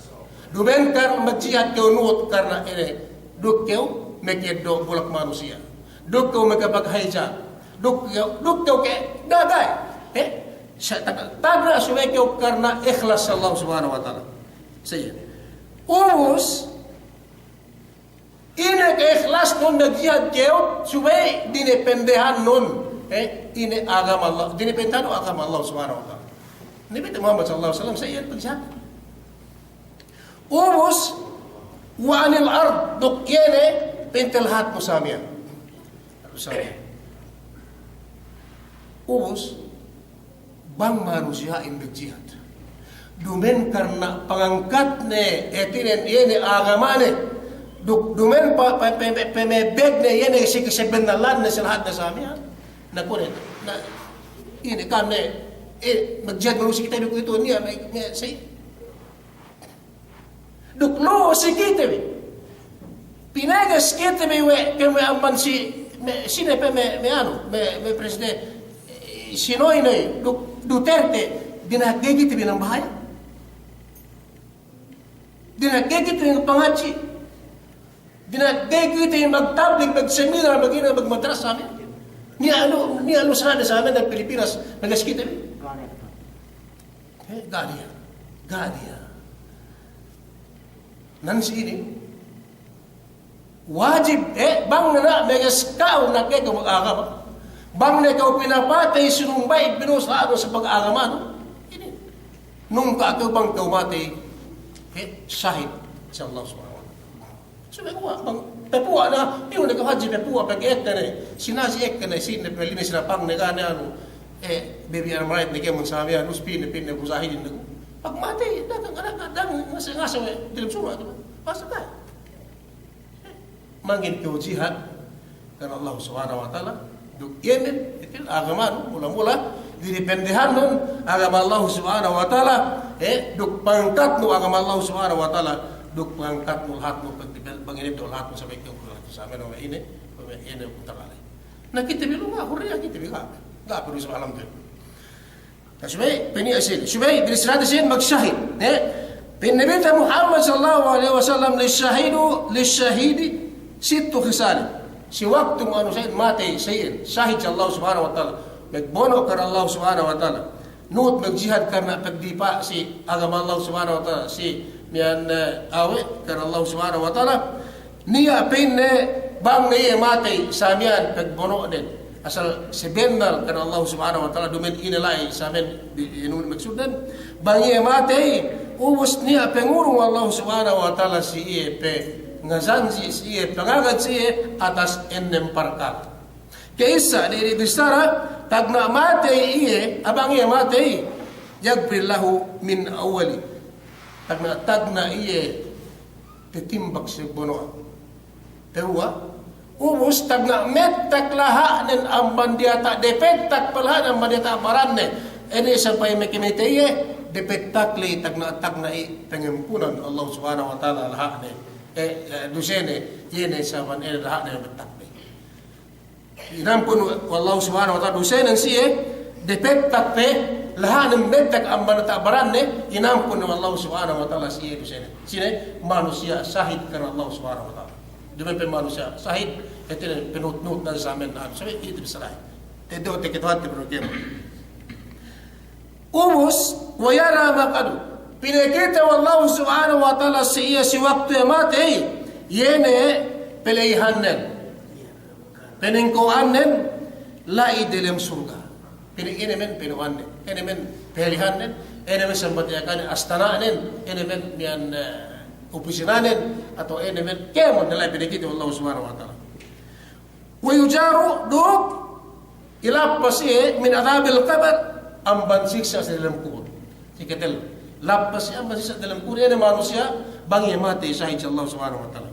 Duma'in karna magjihad kew nuhut karna ine, duk kew maka'eddo' bulak manusiya'. Duk kew makapaghayja'. Duk kew, duk kew ke, ga'i, ga'i. Eh, sa-, tag-, tagna' subey kew karna ikhlas si Allah Subhanahu wa Ta'ala. Sa iyan. Ubus, ine kaikhlasnun magjihad kew, subey dinependehannun, eh, ine agama Allah, dinependehannun agama Allah Subhanahu wa Ta'ala. Nabi Muhammad sallallahu alaihi wasallam, sa iyan pagjihad. Ubus, wa anil ard, duk iye ne pa'inte lahatnu sa miya'an. Sa miya'an. Ubus, bang manusiya'in magjihad. Duma'in karna pangangkatne, hātinen iye ne agamane. Duk duma'in pa-, pa-, pa-, pa-, pamebegne, iye ne si kasabennalanne si lahatne sa miya'an. Na kuwe' ne, na, ine ka'am ne, eh, magjihad manusiya' kite bi kuwe'itu niya', me', me', si Duk lu'u si kite bi. Pineges kite bi we', pe we' amban si, me', sine pe me', me' anu, me', me' presidente, eh, si Noynoy, Du-, Duterte, dina'ak ga'i kite bi nambahaya'. Dina'ak ga'i kite bi pangadji'. Dina'ak ga'i kite bi magtablig, magseminar, magina, magmadrasa, amin. Niya' lu, niya' lu sa'ade sa'ade Pilipinas, magas kite bi. Eh, ga' niya'. Ga' niya'. Nan si inin, wajib, eh, bang ne na' meges ka'u na' ke ka'u magagama. Bang ne ka'u pinapatey sinumba'i binusa anu sa pag'agamanu. Inin. Nungka' ka'u bang ka'u matey, eh, sahid si Allah Subhanahu wa Ta'ala. Subey kuwe' bang, papuwa' na, iyu ne ka'u hadji papuwa' pegge' ekka ne, sinazi ekka ne, sine pelime sinapangne ga' ne anu, eh, bebi anak malayat ne kēmon samiyan, us pine, pine ku sahidin ne ku. Pagmatey, dagang, dagang, dagang, ngase, ngase we' delem surga' tu. Basta tayo. Mangkin kew jihad karna Allah Subhanahu wa Ta'ala, duk iye ne, itin agamanu, mula-mula, dinipendehannun agama Allah Subhanahu wa Ta'ala, eh, duk pangkatnu agama Allah Subhanahu wa Ta'ala, duk pangkatnu lahatnu, pag-, pangine du lahatnu sabab kew lahatnu samiyan we' ine, we' ine ku talale. Na kite bi lu ga', hurriya kite bi ga', ga' perlu sabab alam tu. Na subey, peniya' sinin. Subey, binisarate sinin magsahid. Eh? Pa'in Nabite Muhammad sallallahu alaihi wasallam, "Lishahidu, lishahidi sittu khisalin." Si waktu manusiya' matey, sahid, sahid si Allah Subhanahu wa Ta'ala. Magbono' karna Allah Subhanahu wa Ta'ala. Nuhut magjihad karna pagdipa' si agama Allah Subhanahu wa Ta'ala. Si miyan, eh, awe' karna Allah Subhanahu wa Ta'ala. Niya' pa'inne bang ne iye matey samiyan pagbono'nen asal sabennal karna Allah Subhanahu wa Ta'ala, duma'in ine la'i samiyan bi-, inu maksudnen. Bang iye matey, ubus niya' pangurung Allah Subhanahu wa Ta'ala si iye, pangajanji' si iye, pangagad si iye atas ennem parkala'. Ka'issa, diyalem bissara, tagna' matey iye, bang iye matey, yaghfir lahu min awwali. Tagna', tagna' iye tatimbak si bono'an. Pahuwa', ubus tagna' mettak laha'nen amban diyata', depettak pe laha'nen amban diyata' baranne. Ine sampay makamatey iye, depettak la'i tagna', tagna' i pangampunan Allah Subhanahu wa Ta'ala laha'ne. Eh, eh, dusene, iye ne sampay ine laha'ne mettak la'i. Inampun we' Allah Subhanahu wa Ta'ala dusenen siye, depettak pe, laha'nen mettak amban diyata' baranne, inampun we' Allah Subhanahu wa Ta'ala siye dusenen. Sine, manusiya' sahid karna Allah Subhanahu wa Ta'ala. Duma'in pe manusiya' sahid, hātinen panuhut-nuhut ne samiyan, na, subey itu bissarahin. Teddo' takite hāti problem. Ubus, wa yara maq'adahu. Pinakite we' Allah Subhanahu wa Ta'ala si iye si waktu iye matey, iye ne pala'ihannen. Paningko'annen la'i delem surga'. Pini-, ine men pino'annen. Ine men pahalihannen. Ine men sambatiyakan astana'nen. Ine men miyan, eh, opisinanen. Atawa ine men kēmon ne la'i pinakite we' Allah Subhanahu wa Ta'ala. Wa yujaru, duk ilappas iye min adhabil qabr, amban siksa' si delem kubul. Siketel. Lappas iye amban siksa' delem kubul, iye ne manusiya' bang iye matey sahid si Allah Subhanahu wa Ta'ala.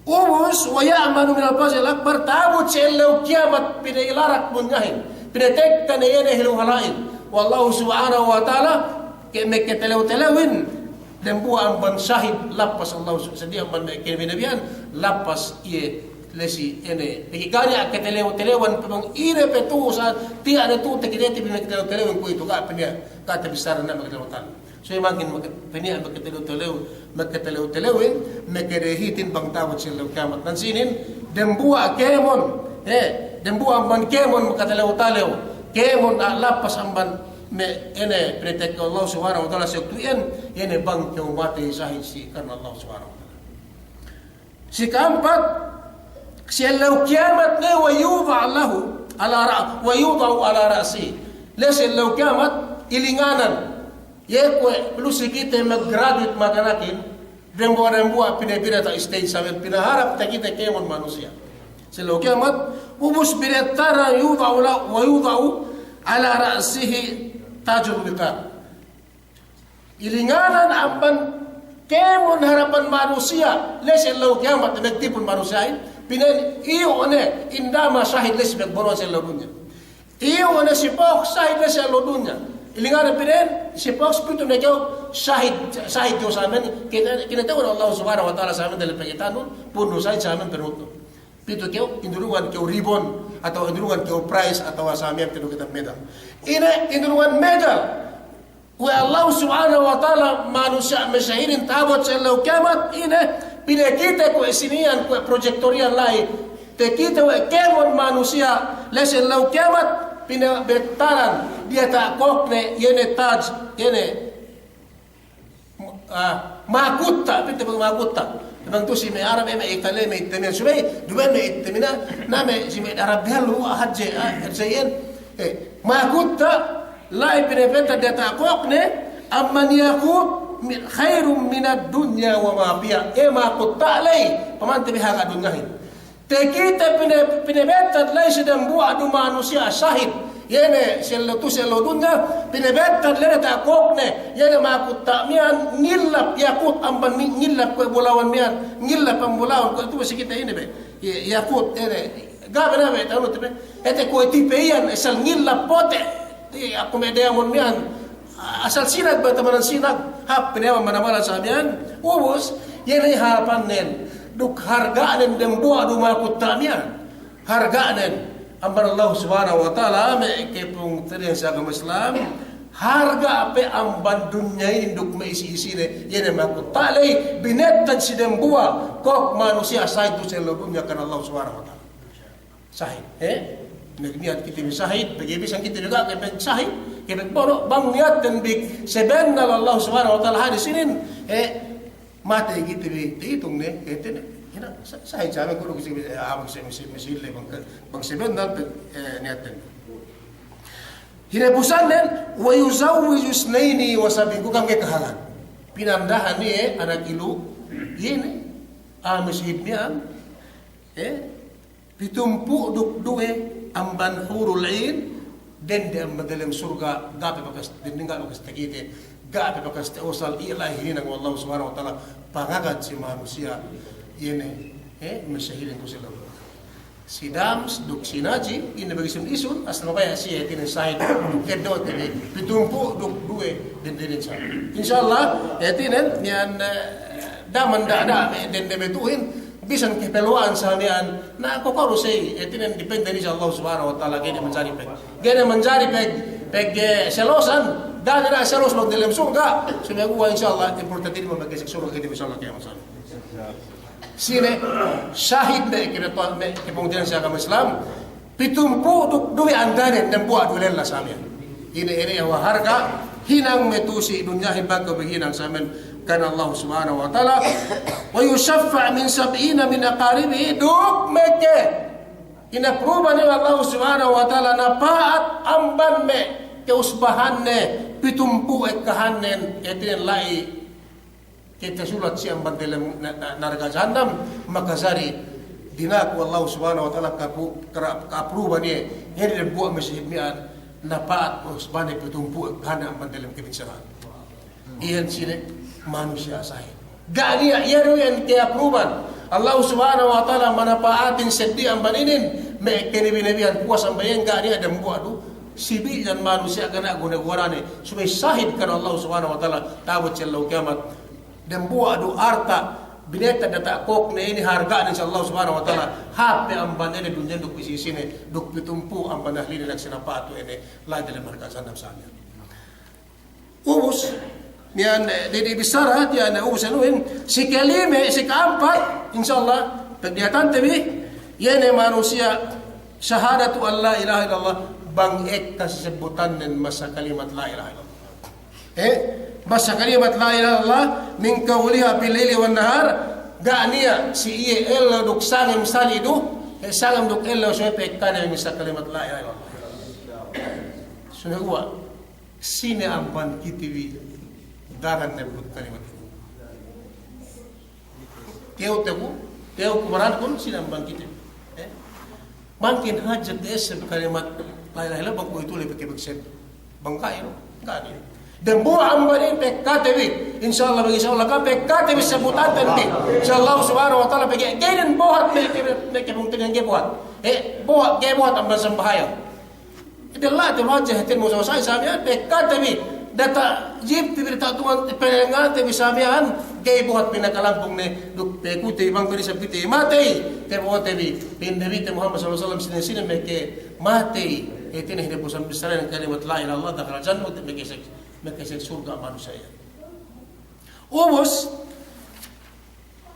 Ubus, wa ya'manu minal faza'il akbar, ta'abut si ellew kiyamat pina'ilarak dunyahin. Pinatekka ne iye ne hiluhala'in we' Allah Subhanahu wa Ta'ala, ke-, makatalew-talewin, dembuwa' amban sahid lappas Allah su-, sadiya amban me' kanabi-nabihan, lappas iye la'i si ine. Pegge' ga' niya' katalew-talewan pe bang ine pe tu'u sa, tiya' ne tu'u takitete bi makatalew-talewan kuwe'itu, ga' pe niya', ga' tabissara ne makatalew-talew. So, mangkin maka-, pe niya' makatalew-talew, makatalew-talewin, makadehitin bang ta'abut si ellew kiyamat. Nan sinin, dembuwa' kēmon, eh, dembuwa' amban kēmon makatalew-talew, kēmon, ah, lappas amban me' ine pinatekka Allah Subhanahu wa Ta'ala si waktu iyan, iye ne bang kew matey sahid si karna Allah Subhanahu wa Ta'ala. Si ka'ampat, si ellew kiyamat ne, wa yuda'u lahu ala ra-, wa yuda'u ala ra'sihi. La'i si ellew kiyamat, ilinganan. Iye kuwe' lu si kite mag-graduate maganakin, dembuwa'-dembuwa' pinapī diyata' stage samiyan, pinaharap takite kēmon manusiya'. Si ellew kiyamat, ubus binetara yuda'u la-, wa yuda'u ala ra'sihi tajul wiqar. Ilinganan amban kēmon harapan manusiya', la'i si ellew kiyamat, magtipun manusiya'in, pina'in iyu' ne, indama sahid la'i si magbono' si ellew dunya. Iyu' ne si Fox sahid ne si ellew dunya. Ilinganan pina'in si Fox pitu ne kew sahid, sahid kew samiyan, kina-, kinata'uhan Allah Subhanahu wa Ta'ala samiyan dalem pangita'anun, pundu sahid samiyan panuhutnun. Pitu kew, indurungan kew ribon, Atawa tinulungan kew prize, atawa sa miya'an tinulungan medal. Ine, tinulungan medal we' Allahu Subhanahu wa Ta'ala manusiya' masahidin ta'abut si ellew kiyamat, ine, pinakite kuwe' sine iyan, kuwe' projector iyan la'i. Takite we' kēmon manusiya' la'i si ellew kiyamat, pinabettaran diyata' kōkne, iye ne taj, iye ne Ah, makutta', pa'inte bang makutta'. Bang tu'u si me' Arab, eh, me' Itali, me' Itali, subey, duma'in me' Itali, na, na me' si me' Arab dehellu, hadje, ah, hadje iyan. Eh, makutta', la'i pinabettaran diyata' kōkne, amban yaqut min, khairun minad dunya wa ma fiha. Eh, makutta' la'i, pamante bi harga' dunyahin. Takite pine-, pinabettad la'i si dambuwa' du manusiya' sahid. Iye ne si ellew tu'u si ellew dunya, pinabettad la'i diyata' kōkne. Iye ne makutta' miya'an ngilap, yaqut amban mi-, ngilap kuwe' bulawan miya'an, ngilap amban bulawan kuwe' tu'u si kite ine be. Ya-, yaqut, iye ne. Ga' be na be, ta'u ne te be. Ete kuwe' tipe iyan, asal ngilap pote'. Iye, aku me' diamond miya'an. Asal sinag be tamanan sinag, hāp pinayaman manamal sa miya'an, ubus, iye ne hāpannen, duk harga'nen dambuwa' du makutta' miya'an. Harga'nen, amban Allah Subhanahu wa Ta'ala, me' kapungtina'ihan si agama Islam, harga' pe amban dunya inin duk me' isi-isine, iye ne makutta' la'i, binettad si dambuwa', kōk manusiya' sahid tu'u si ellew dunya karna Allah Subhanahu wa Ta'ala. Sahid, eh? Niyat kite bi sahid, pegge' bisan kite bi ga' kepeg sahid, kepeg bono', bang niyatten bi sabennal Allah Subhanahu wa Ta'ala hadis inin, eh, matey kite bi, ta'itung ne, eh, tene, ina, sa-, sahid sa' me' kudu kite bi, eh, ah, bang se-, se-, se-, bang ke-, bang sabennal, pe-, eh, niyatten. Hinapusannen, wa yuzawwiju isnayni wa sab'ina, ku kam ke kahalan. Pinandahan iye, eh, anak ilu, iye ne, ah, masahid miya'an, eh, pitumpū' duk duwe amban hurul 'in, dende amban delem surga', ga' pe bakas, dende ga' bakas takite, ga' pe bakas ta'usal, iye la'i hininang we' Allah Subhanahu wa Ta'ala, pangagad si manusiya', iye ne, eh, masahidin ku si ellew. Si Dams duk si Naji, ine bagi isun-isun, asal mabaya' siye hātinen sahid, duk keddo'te bi, pitumpū' duk duwe, dende inin sahid. Insya Allah, hātinen, miya'an, eh, daman da', da', dende me' tu'uhin, bisan kapaluwa'an sa miya'an, na kokoru sey, hātinen depende si Allah Subhanahu wa Ta'ala, ga'i ne manjari peg. Ga'i ne manjari peg, peg, eh, selosan, ga'i ne selos bang delem surga', sumeguwa' insya Allah, importante inin bang peg surga' kite insya Allah kiyamat sa. Sine, sahid me' kine to, me' kapungtina'ihan si agama Islam, pitumpū' duk duwe andanen, dambuwa' du lella sa miya'an. Ine, ine, wa harga', hinang me' tu'u si dunyahin bang kew bi hinang sa miya'an karna Allah Subhanahu wa Ta'ala. Wa yushaffa' min sab'ina min aqaribihi, duk meke. Inapruban iye we' Allah Subhanahu wa Ta'ala napa'at amban me' ke'usbahanne, pitumpū' ekkahannen, hātinen la'i. Kite sulat si amban delem na-, na-, narka' jahannam, makajari dinaku Allah Subhanahu wa Ta'ala kapu-, kara-, ka'apruban iye, iye ne dambuwa' masahid miya'an, napa'at usbane pitumpū' ekkahannen amban delem kabinsana'an. Iyan sine manusiya' sahid. Ga' niya', iye du iyan ka'apruban. Allah Subhanahu wa Ta'ala manapa'atin seddili amban inin, me' kanabi-nabihan puwas amban iyan ga' niya' dambuwa' du. Sibilan manusiya' ga' niya' guna-gunane. Subey sahid karna Allah Subhanahu wa Ta'ala ta'abut si ellew kiyamat. Dambuwa' du alta', binettad diyata' kōkne inin harga'nen si Allah Subhanahu wa Ta'ala, hāp pe amban ine dunyahin duk isi-isine, duk pitumpū' amban ahline duk sinapa'at we' ine, la'i delem narka' jahannam sa miya'an. Ubus, miya'an, eh, di, di bissara, miya'an, eh, ubus anuhin, si kalime, si ka'ampat, insya Allah, pagdiyatante bi, iye ne manusiya', shahadatu an la ilaha illallah, bang ekka si sebbutannen masa kalimat la ilaha illallah. Eh, masa kalimat la ilaha illallah, min qawliha fil laili wan nahar, ga' niya' si iye ellew duk sangem sali' du, eh, sangem duk ellew subey pe ekka ne masa kalimat la ilaha illallah. Sumeguwa', sine amban kite bi daran ne bulut kalimat inin. Tew, tew ku, tew ku baran kun sine amban kite bi. Eh? Mangkin hadja te esseb kalimat la ilaha illallah bang kuwe'itu le pegge' bagseb. Bang ga'i, no? Ga'i. Dambuwa' amban inin pekkate bi. Insya Allah, bang insya Allah kan pekkate bi sebbutante bi. Insya Allah Subhanahu wa Ta'ala pegge' ga'i inin buhat me' ke, me' ke pungtina'ihan ga'i buhat. Eh, buhat, ga'i buhat amban sambahayang. Ede la te hadja hātinen musa-musa sa miya'an, pekkate bi. Data jipte bi, data tuwan, pelengate bi sa miya'an, ga'i buhat pinakalampung ne, duk pe kite bang pe isab kite matey, tabo'ote bi, pa'in Nabite Muhammad sallallahu alaihi wasallam, sine-sine meke matey, hātinen hinapusan bissarahin kalimat la ilaha illallah, dakhalal jannah, meke sek-, meke sek surga' manusiya'. Ubus,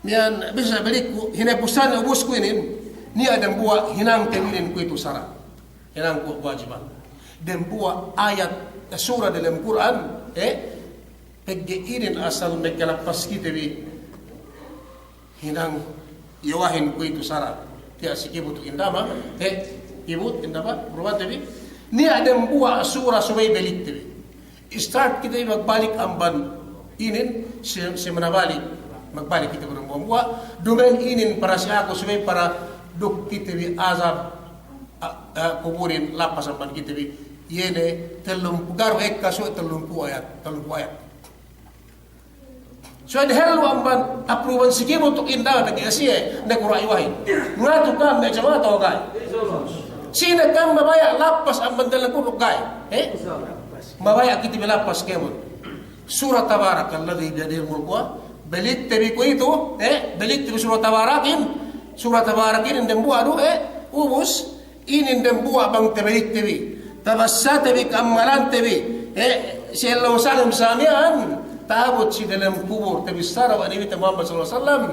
miya'an bisa balik ku, hinapusan ubus ku inin, niya' dambuwa' hinangte bi inin kuwe'itu sara'. Hinang ku wajiban. Dambuwa' ayat, eh, sura dalem Kur'an, eh, pegge' inin asal meke lappas kite bi hinang iyawahin kuwe'itu sara'. Tiya' si kibut inda ma, eh, kibut inda ma, berubah te bi. Niya' dambuwa' sura subey balikte bi. Start kite bi magbalik amban inin, si, si manabalik. Magbalik kite bi dambuwa'. Duma'in inin para si aku subey para duk kite bi azab, a, a, kuburin lappas amban kite bi. Iye ne tellumpū', ga'i du ekka subey tellumpū' ayat, tellumpū' ayat. Subey dehellu amban apruban si kibut inda ma pegge' siye ne kura' iyawahin. Ngatu ka'am me' jama'a atawa ga'i? Sine ka'am mabaya' lappas amban dalem kubur ga'i? Eh? Mabaya' kite bi lappas kēmon. Sura Tabarakal ladhi biyadihil mulku, balikte bi kuwe'itu, eh, balikte bi sura Tabarakin, sura Tabarakin dambuwa' du, eh, ubus, inin dambuwa' bang tabalikte bi, tabassate bi ka'ammalante bi, eh, si ellew sangem sa miya'an, ta'abut si dalem kubur, tabissara we' Nabite Muhammad sallallahu alaihi wasallam,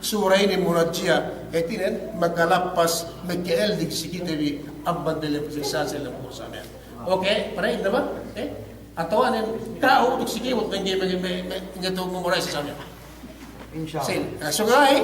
sura inin munajjiya, hātinen, makalappas, maka'ellig si kite bi, amban dalem siksa' si ellew kubur sa miya'an. Oke, pare inda ba? Eh? Atawa nen ka'u duk si kibut menge, menge, menge, menge tu memorize sa miya'an. Insya Allah. Sin, eh, so ga'i,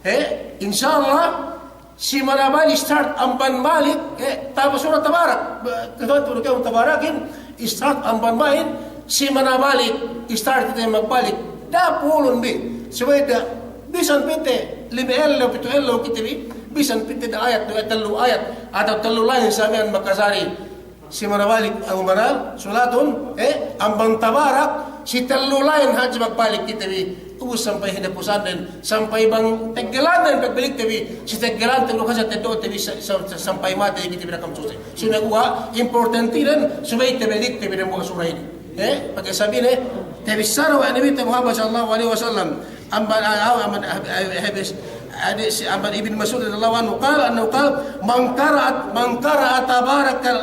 eh, insya Allah, si manabalik start amban balik, eh, taba sura Tabarak. Ba, ketuan tu ka'u Tabarakin, start amban balik, si manabalik, start te magbalik. Da'a pulun bi, subey da, bisan pite, lime ellew, pitu ellew kite bi, bisan pite da ayat, duwe tellu ayat, atawa tellu lain sa miya'an makajari. Si manabalik, aw manal, sulatun, eh, amban Tabarak, si tellu lain hadja magbalik kite bi, ubus sampay hinapusannen, sampay bang teggelanden pagbalikte bi, si teggelante bi, hadja teddo'te bi, sa-, sa-, sampay matey kite bi nakam suse. Sumeguwa', importantinen, subey tabalikte bi dambuwa' sura inin. Eh, pegge' sabine, tabissara we' Nabite Muhammad sallallahu alaihi wasallam, amban, ah, amban, ah, ah, hadis, hadis, amban Ibn Mas'ud radiyallahu anhu, qala, annahu qala, "Man qara'a, man qara'a tabarakal,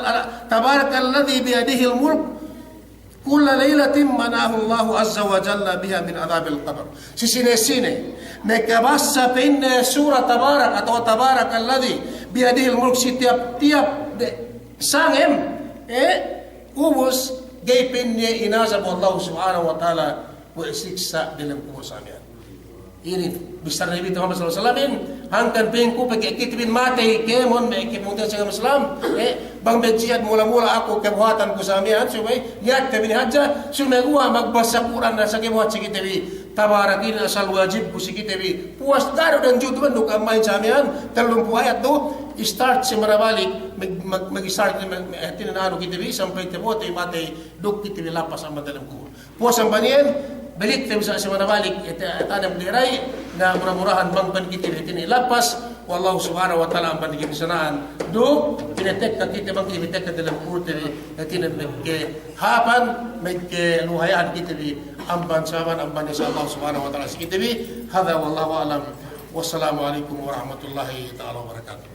tabarakal ladhi biyadihil mulk, kulla laylatin mana'ahu Allahu azza wa jalla biha min adhabil qabr." Si sine-sine, makabassa pa'inne sura Tabarak atawa Tabarakal ladhi biyadihil mulk si tiyap-tiyap de-, sangem, eh, ubus, ga'i pa'inne inazab we' Allahu subhanahu wa ta'ala, we' siksa' dalem kubur sa miya'an. Inin, bissara Nabite Muhammad sallallahu alaihi wasallam inin, hangkan pa'inku pegge' kite bi matey kēmon, me' kēmon sa agama Islam, eh, bang bejiyat mula-mula aku kabuhatanku sa miya'an, subey, niyatte bi inin hadja, sumeguwa' magbassa Kur'an na sa kabuhat si kite bi, Tabarak inin asal wajibku si kite bi, puwas ga'i du danjut du, bang du ka'am ma'in sa miya'an, tellumpū' ayat du, start si manabalik, mag-, mag-, mag-start, mag-, mag-, hātinen anu kite bi, sampay tabo'ote bi matey, duk kite bi lappas amban dalem kubur. Puwas amban iyan, balikte bi sa' si manabalik, ite, ite ne bang du da'i, na mura-murahan bang pa'in kite bi hātinen lappas we' Allahu subhanahu wa ta'ala amban kabinesina'an, duk pinatekka kite bang kite bi tekka dalem kuburte bi, hātinen magkahāpan, magkaluhaya'an kite bi amban sababan amban ise Allah subhanahu wa ta'ala si kite bi. Hadha wallahu a'lam. Wassalamu alaikum warahmatullahi ta'ala wabarakatuh.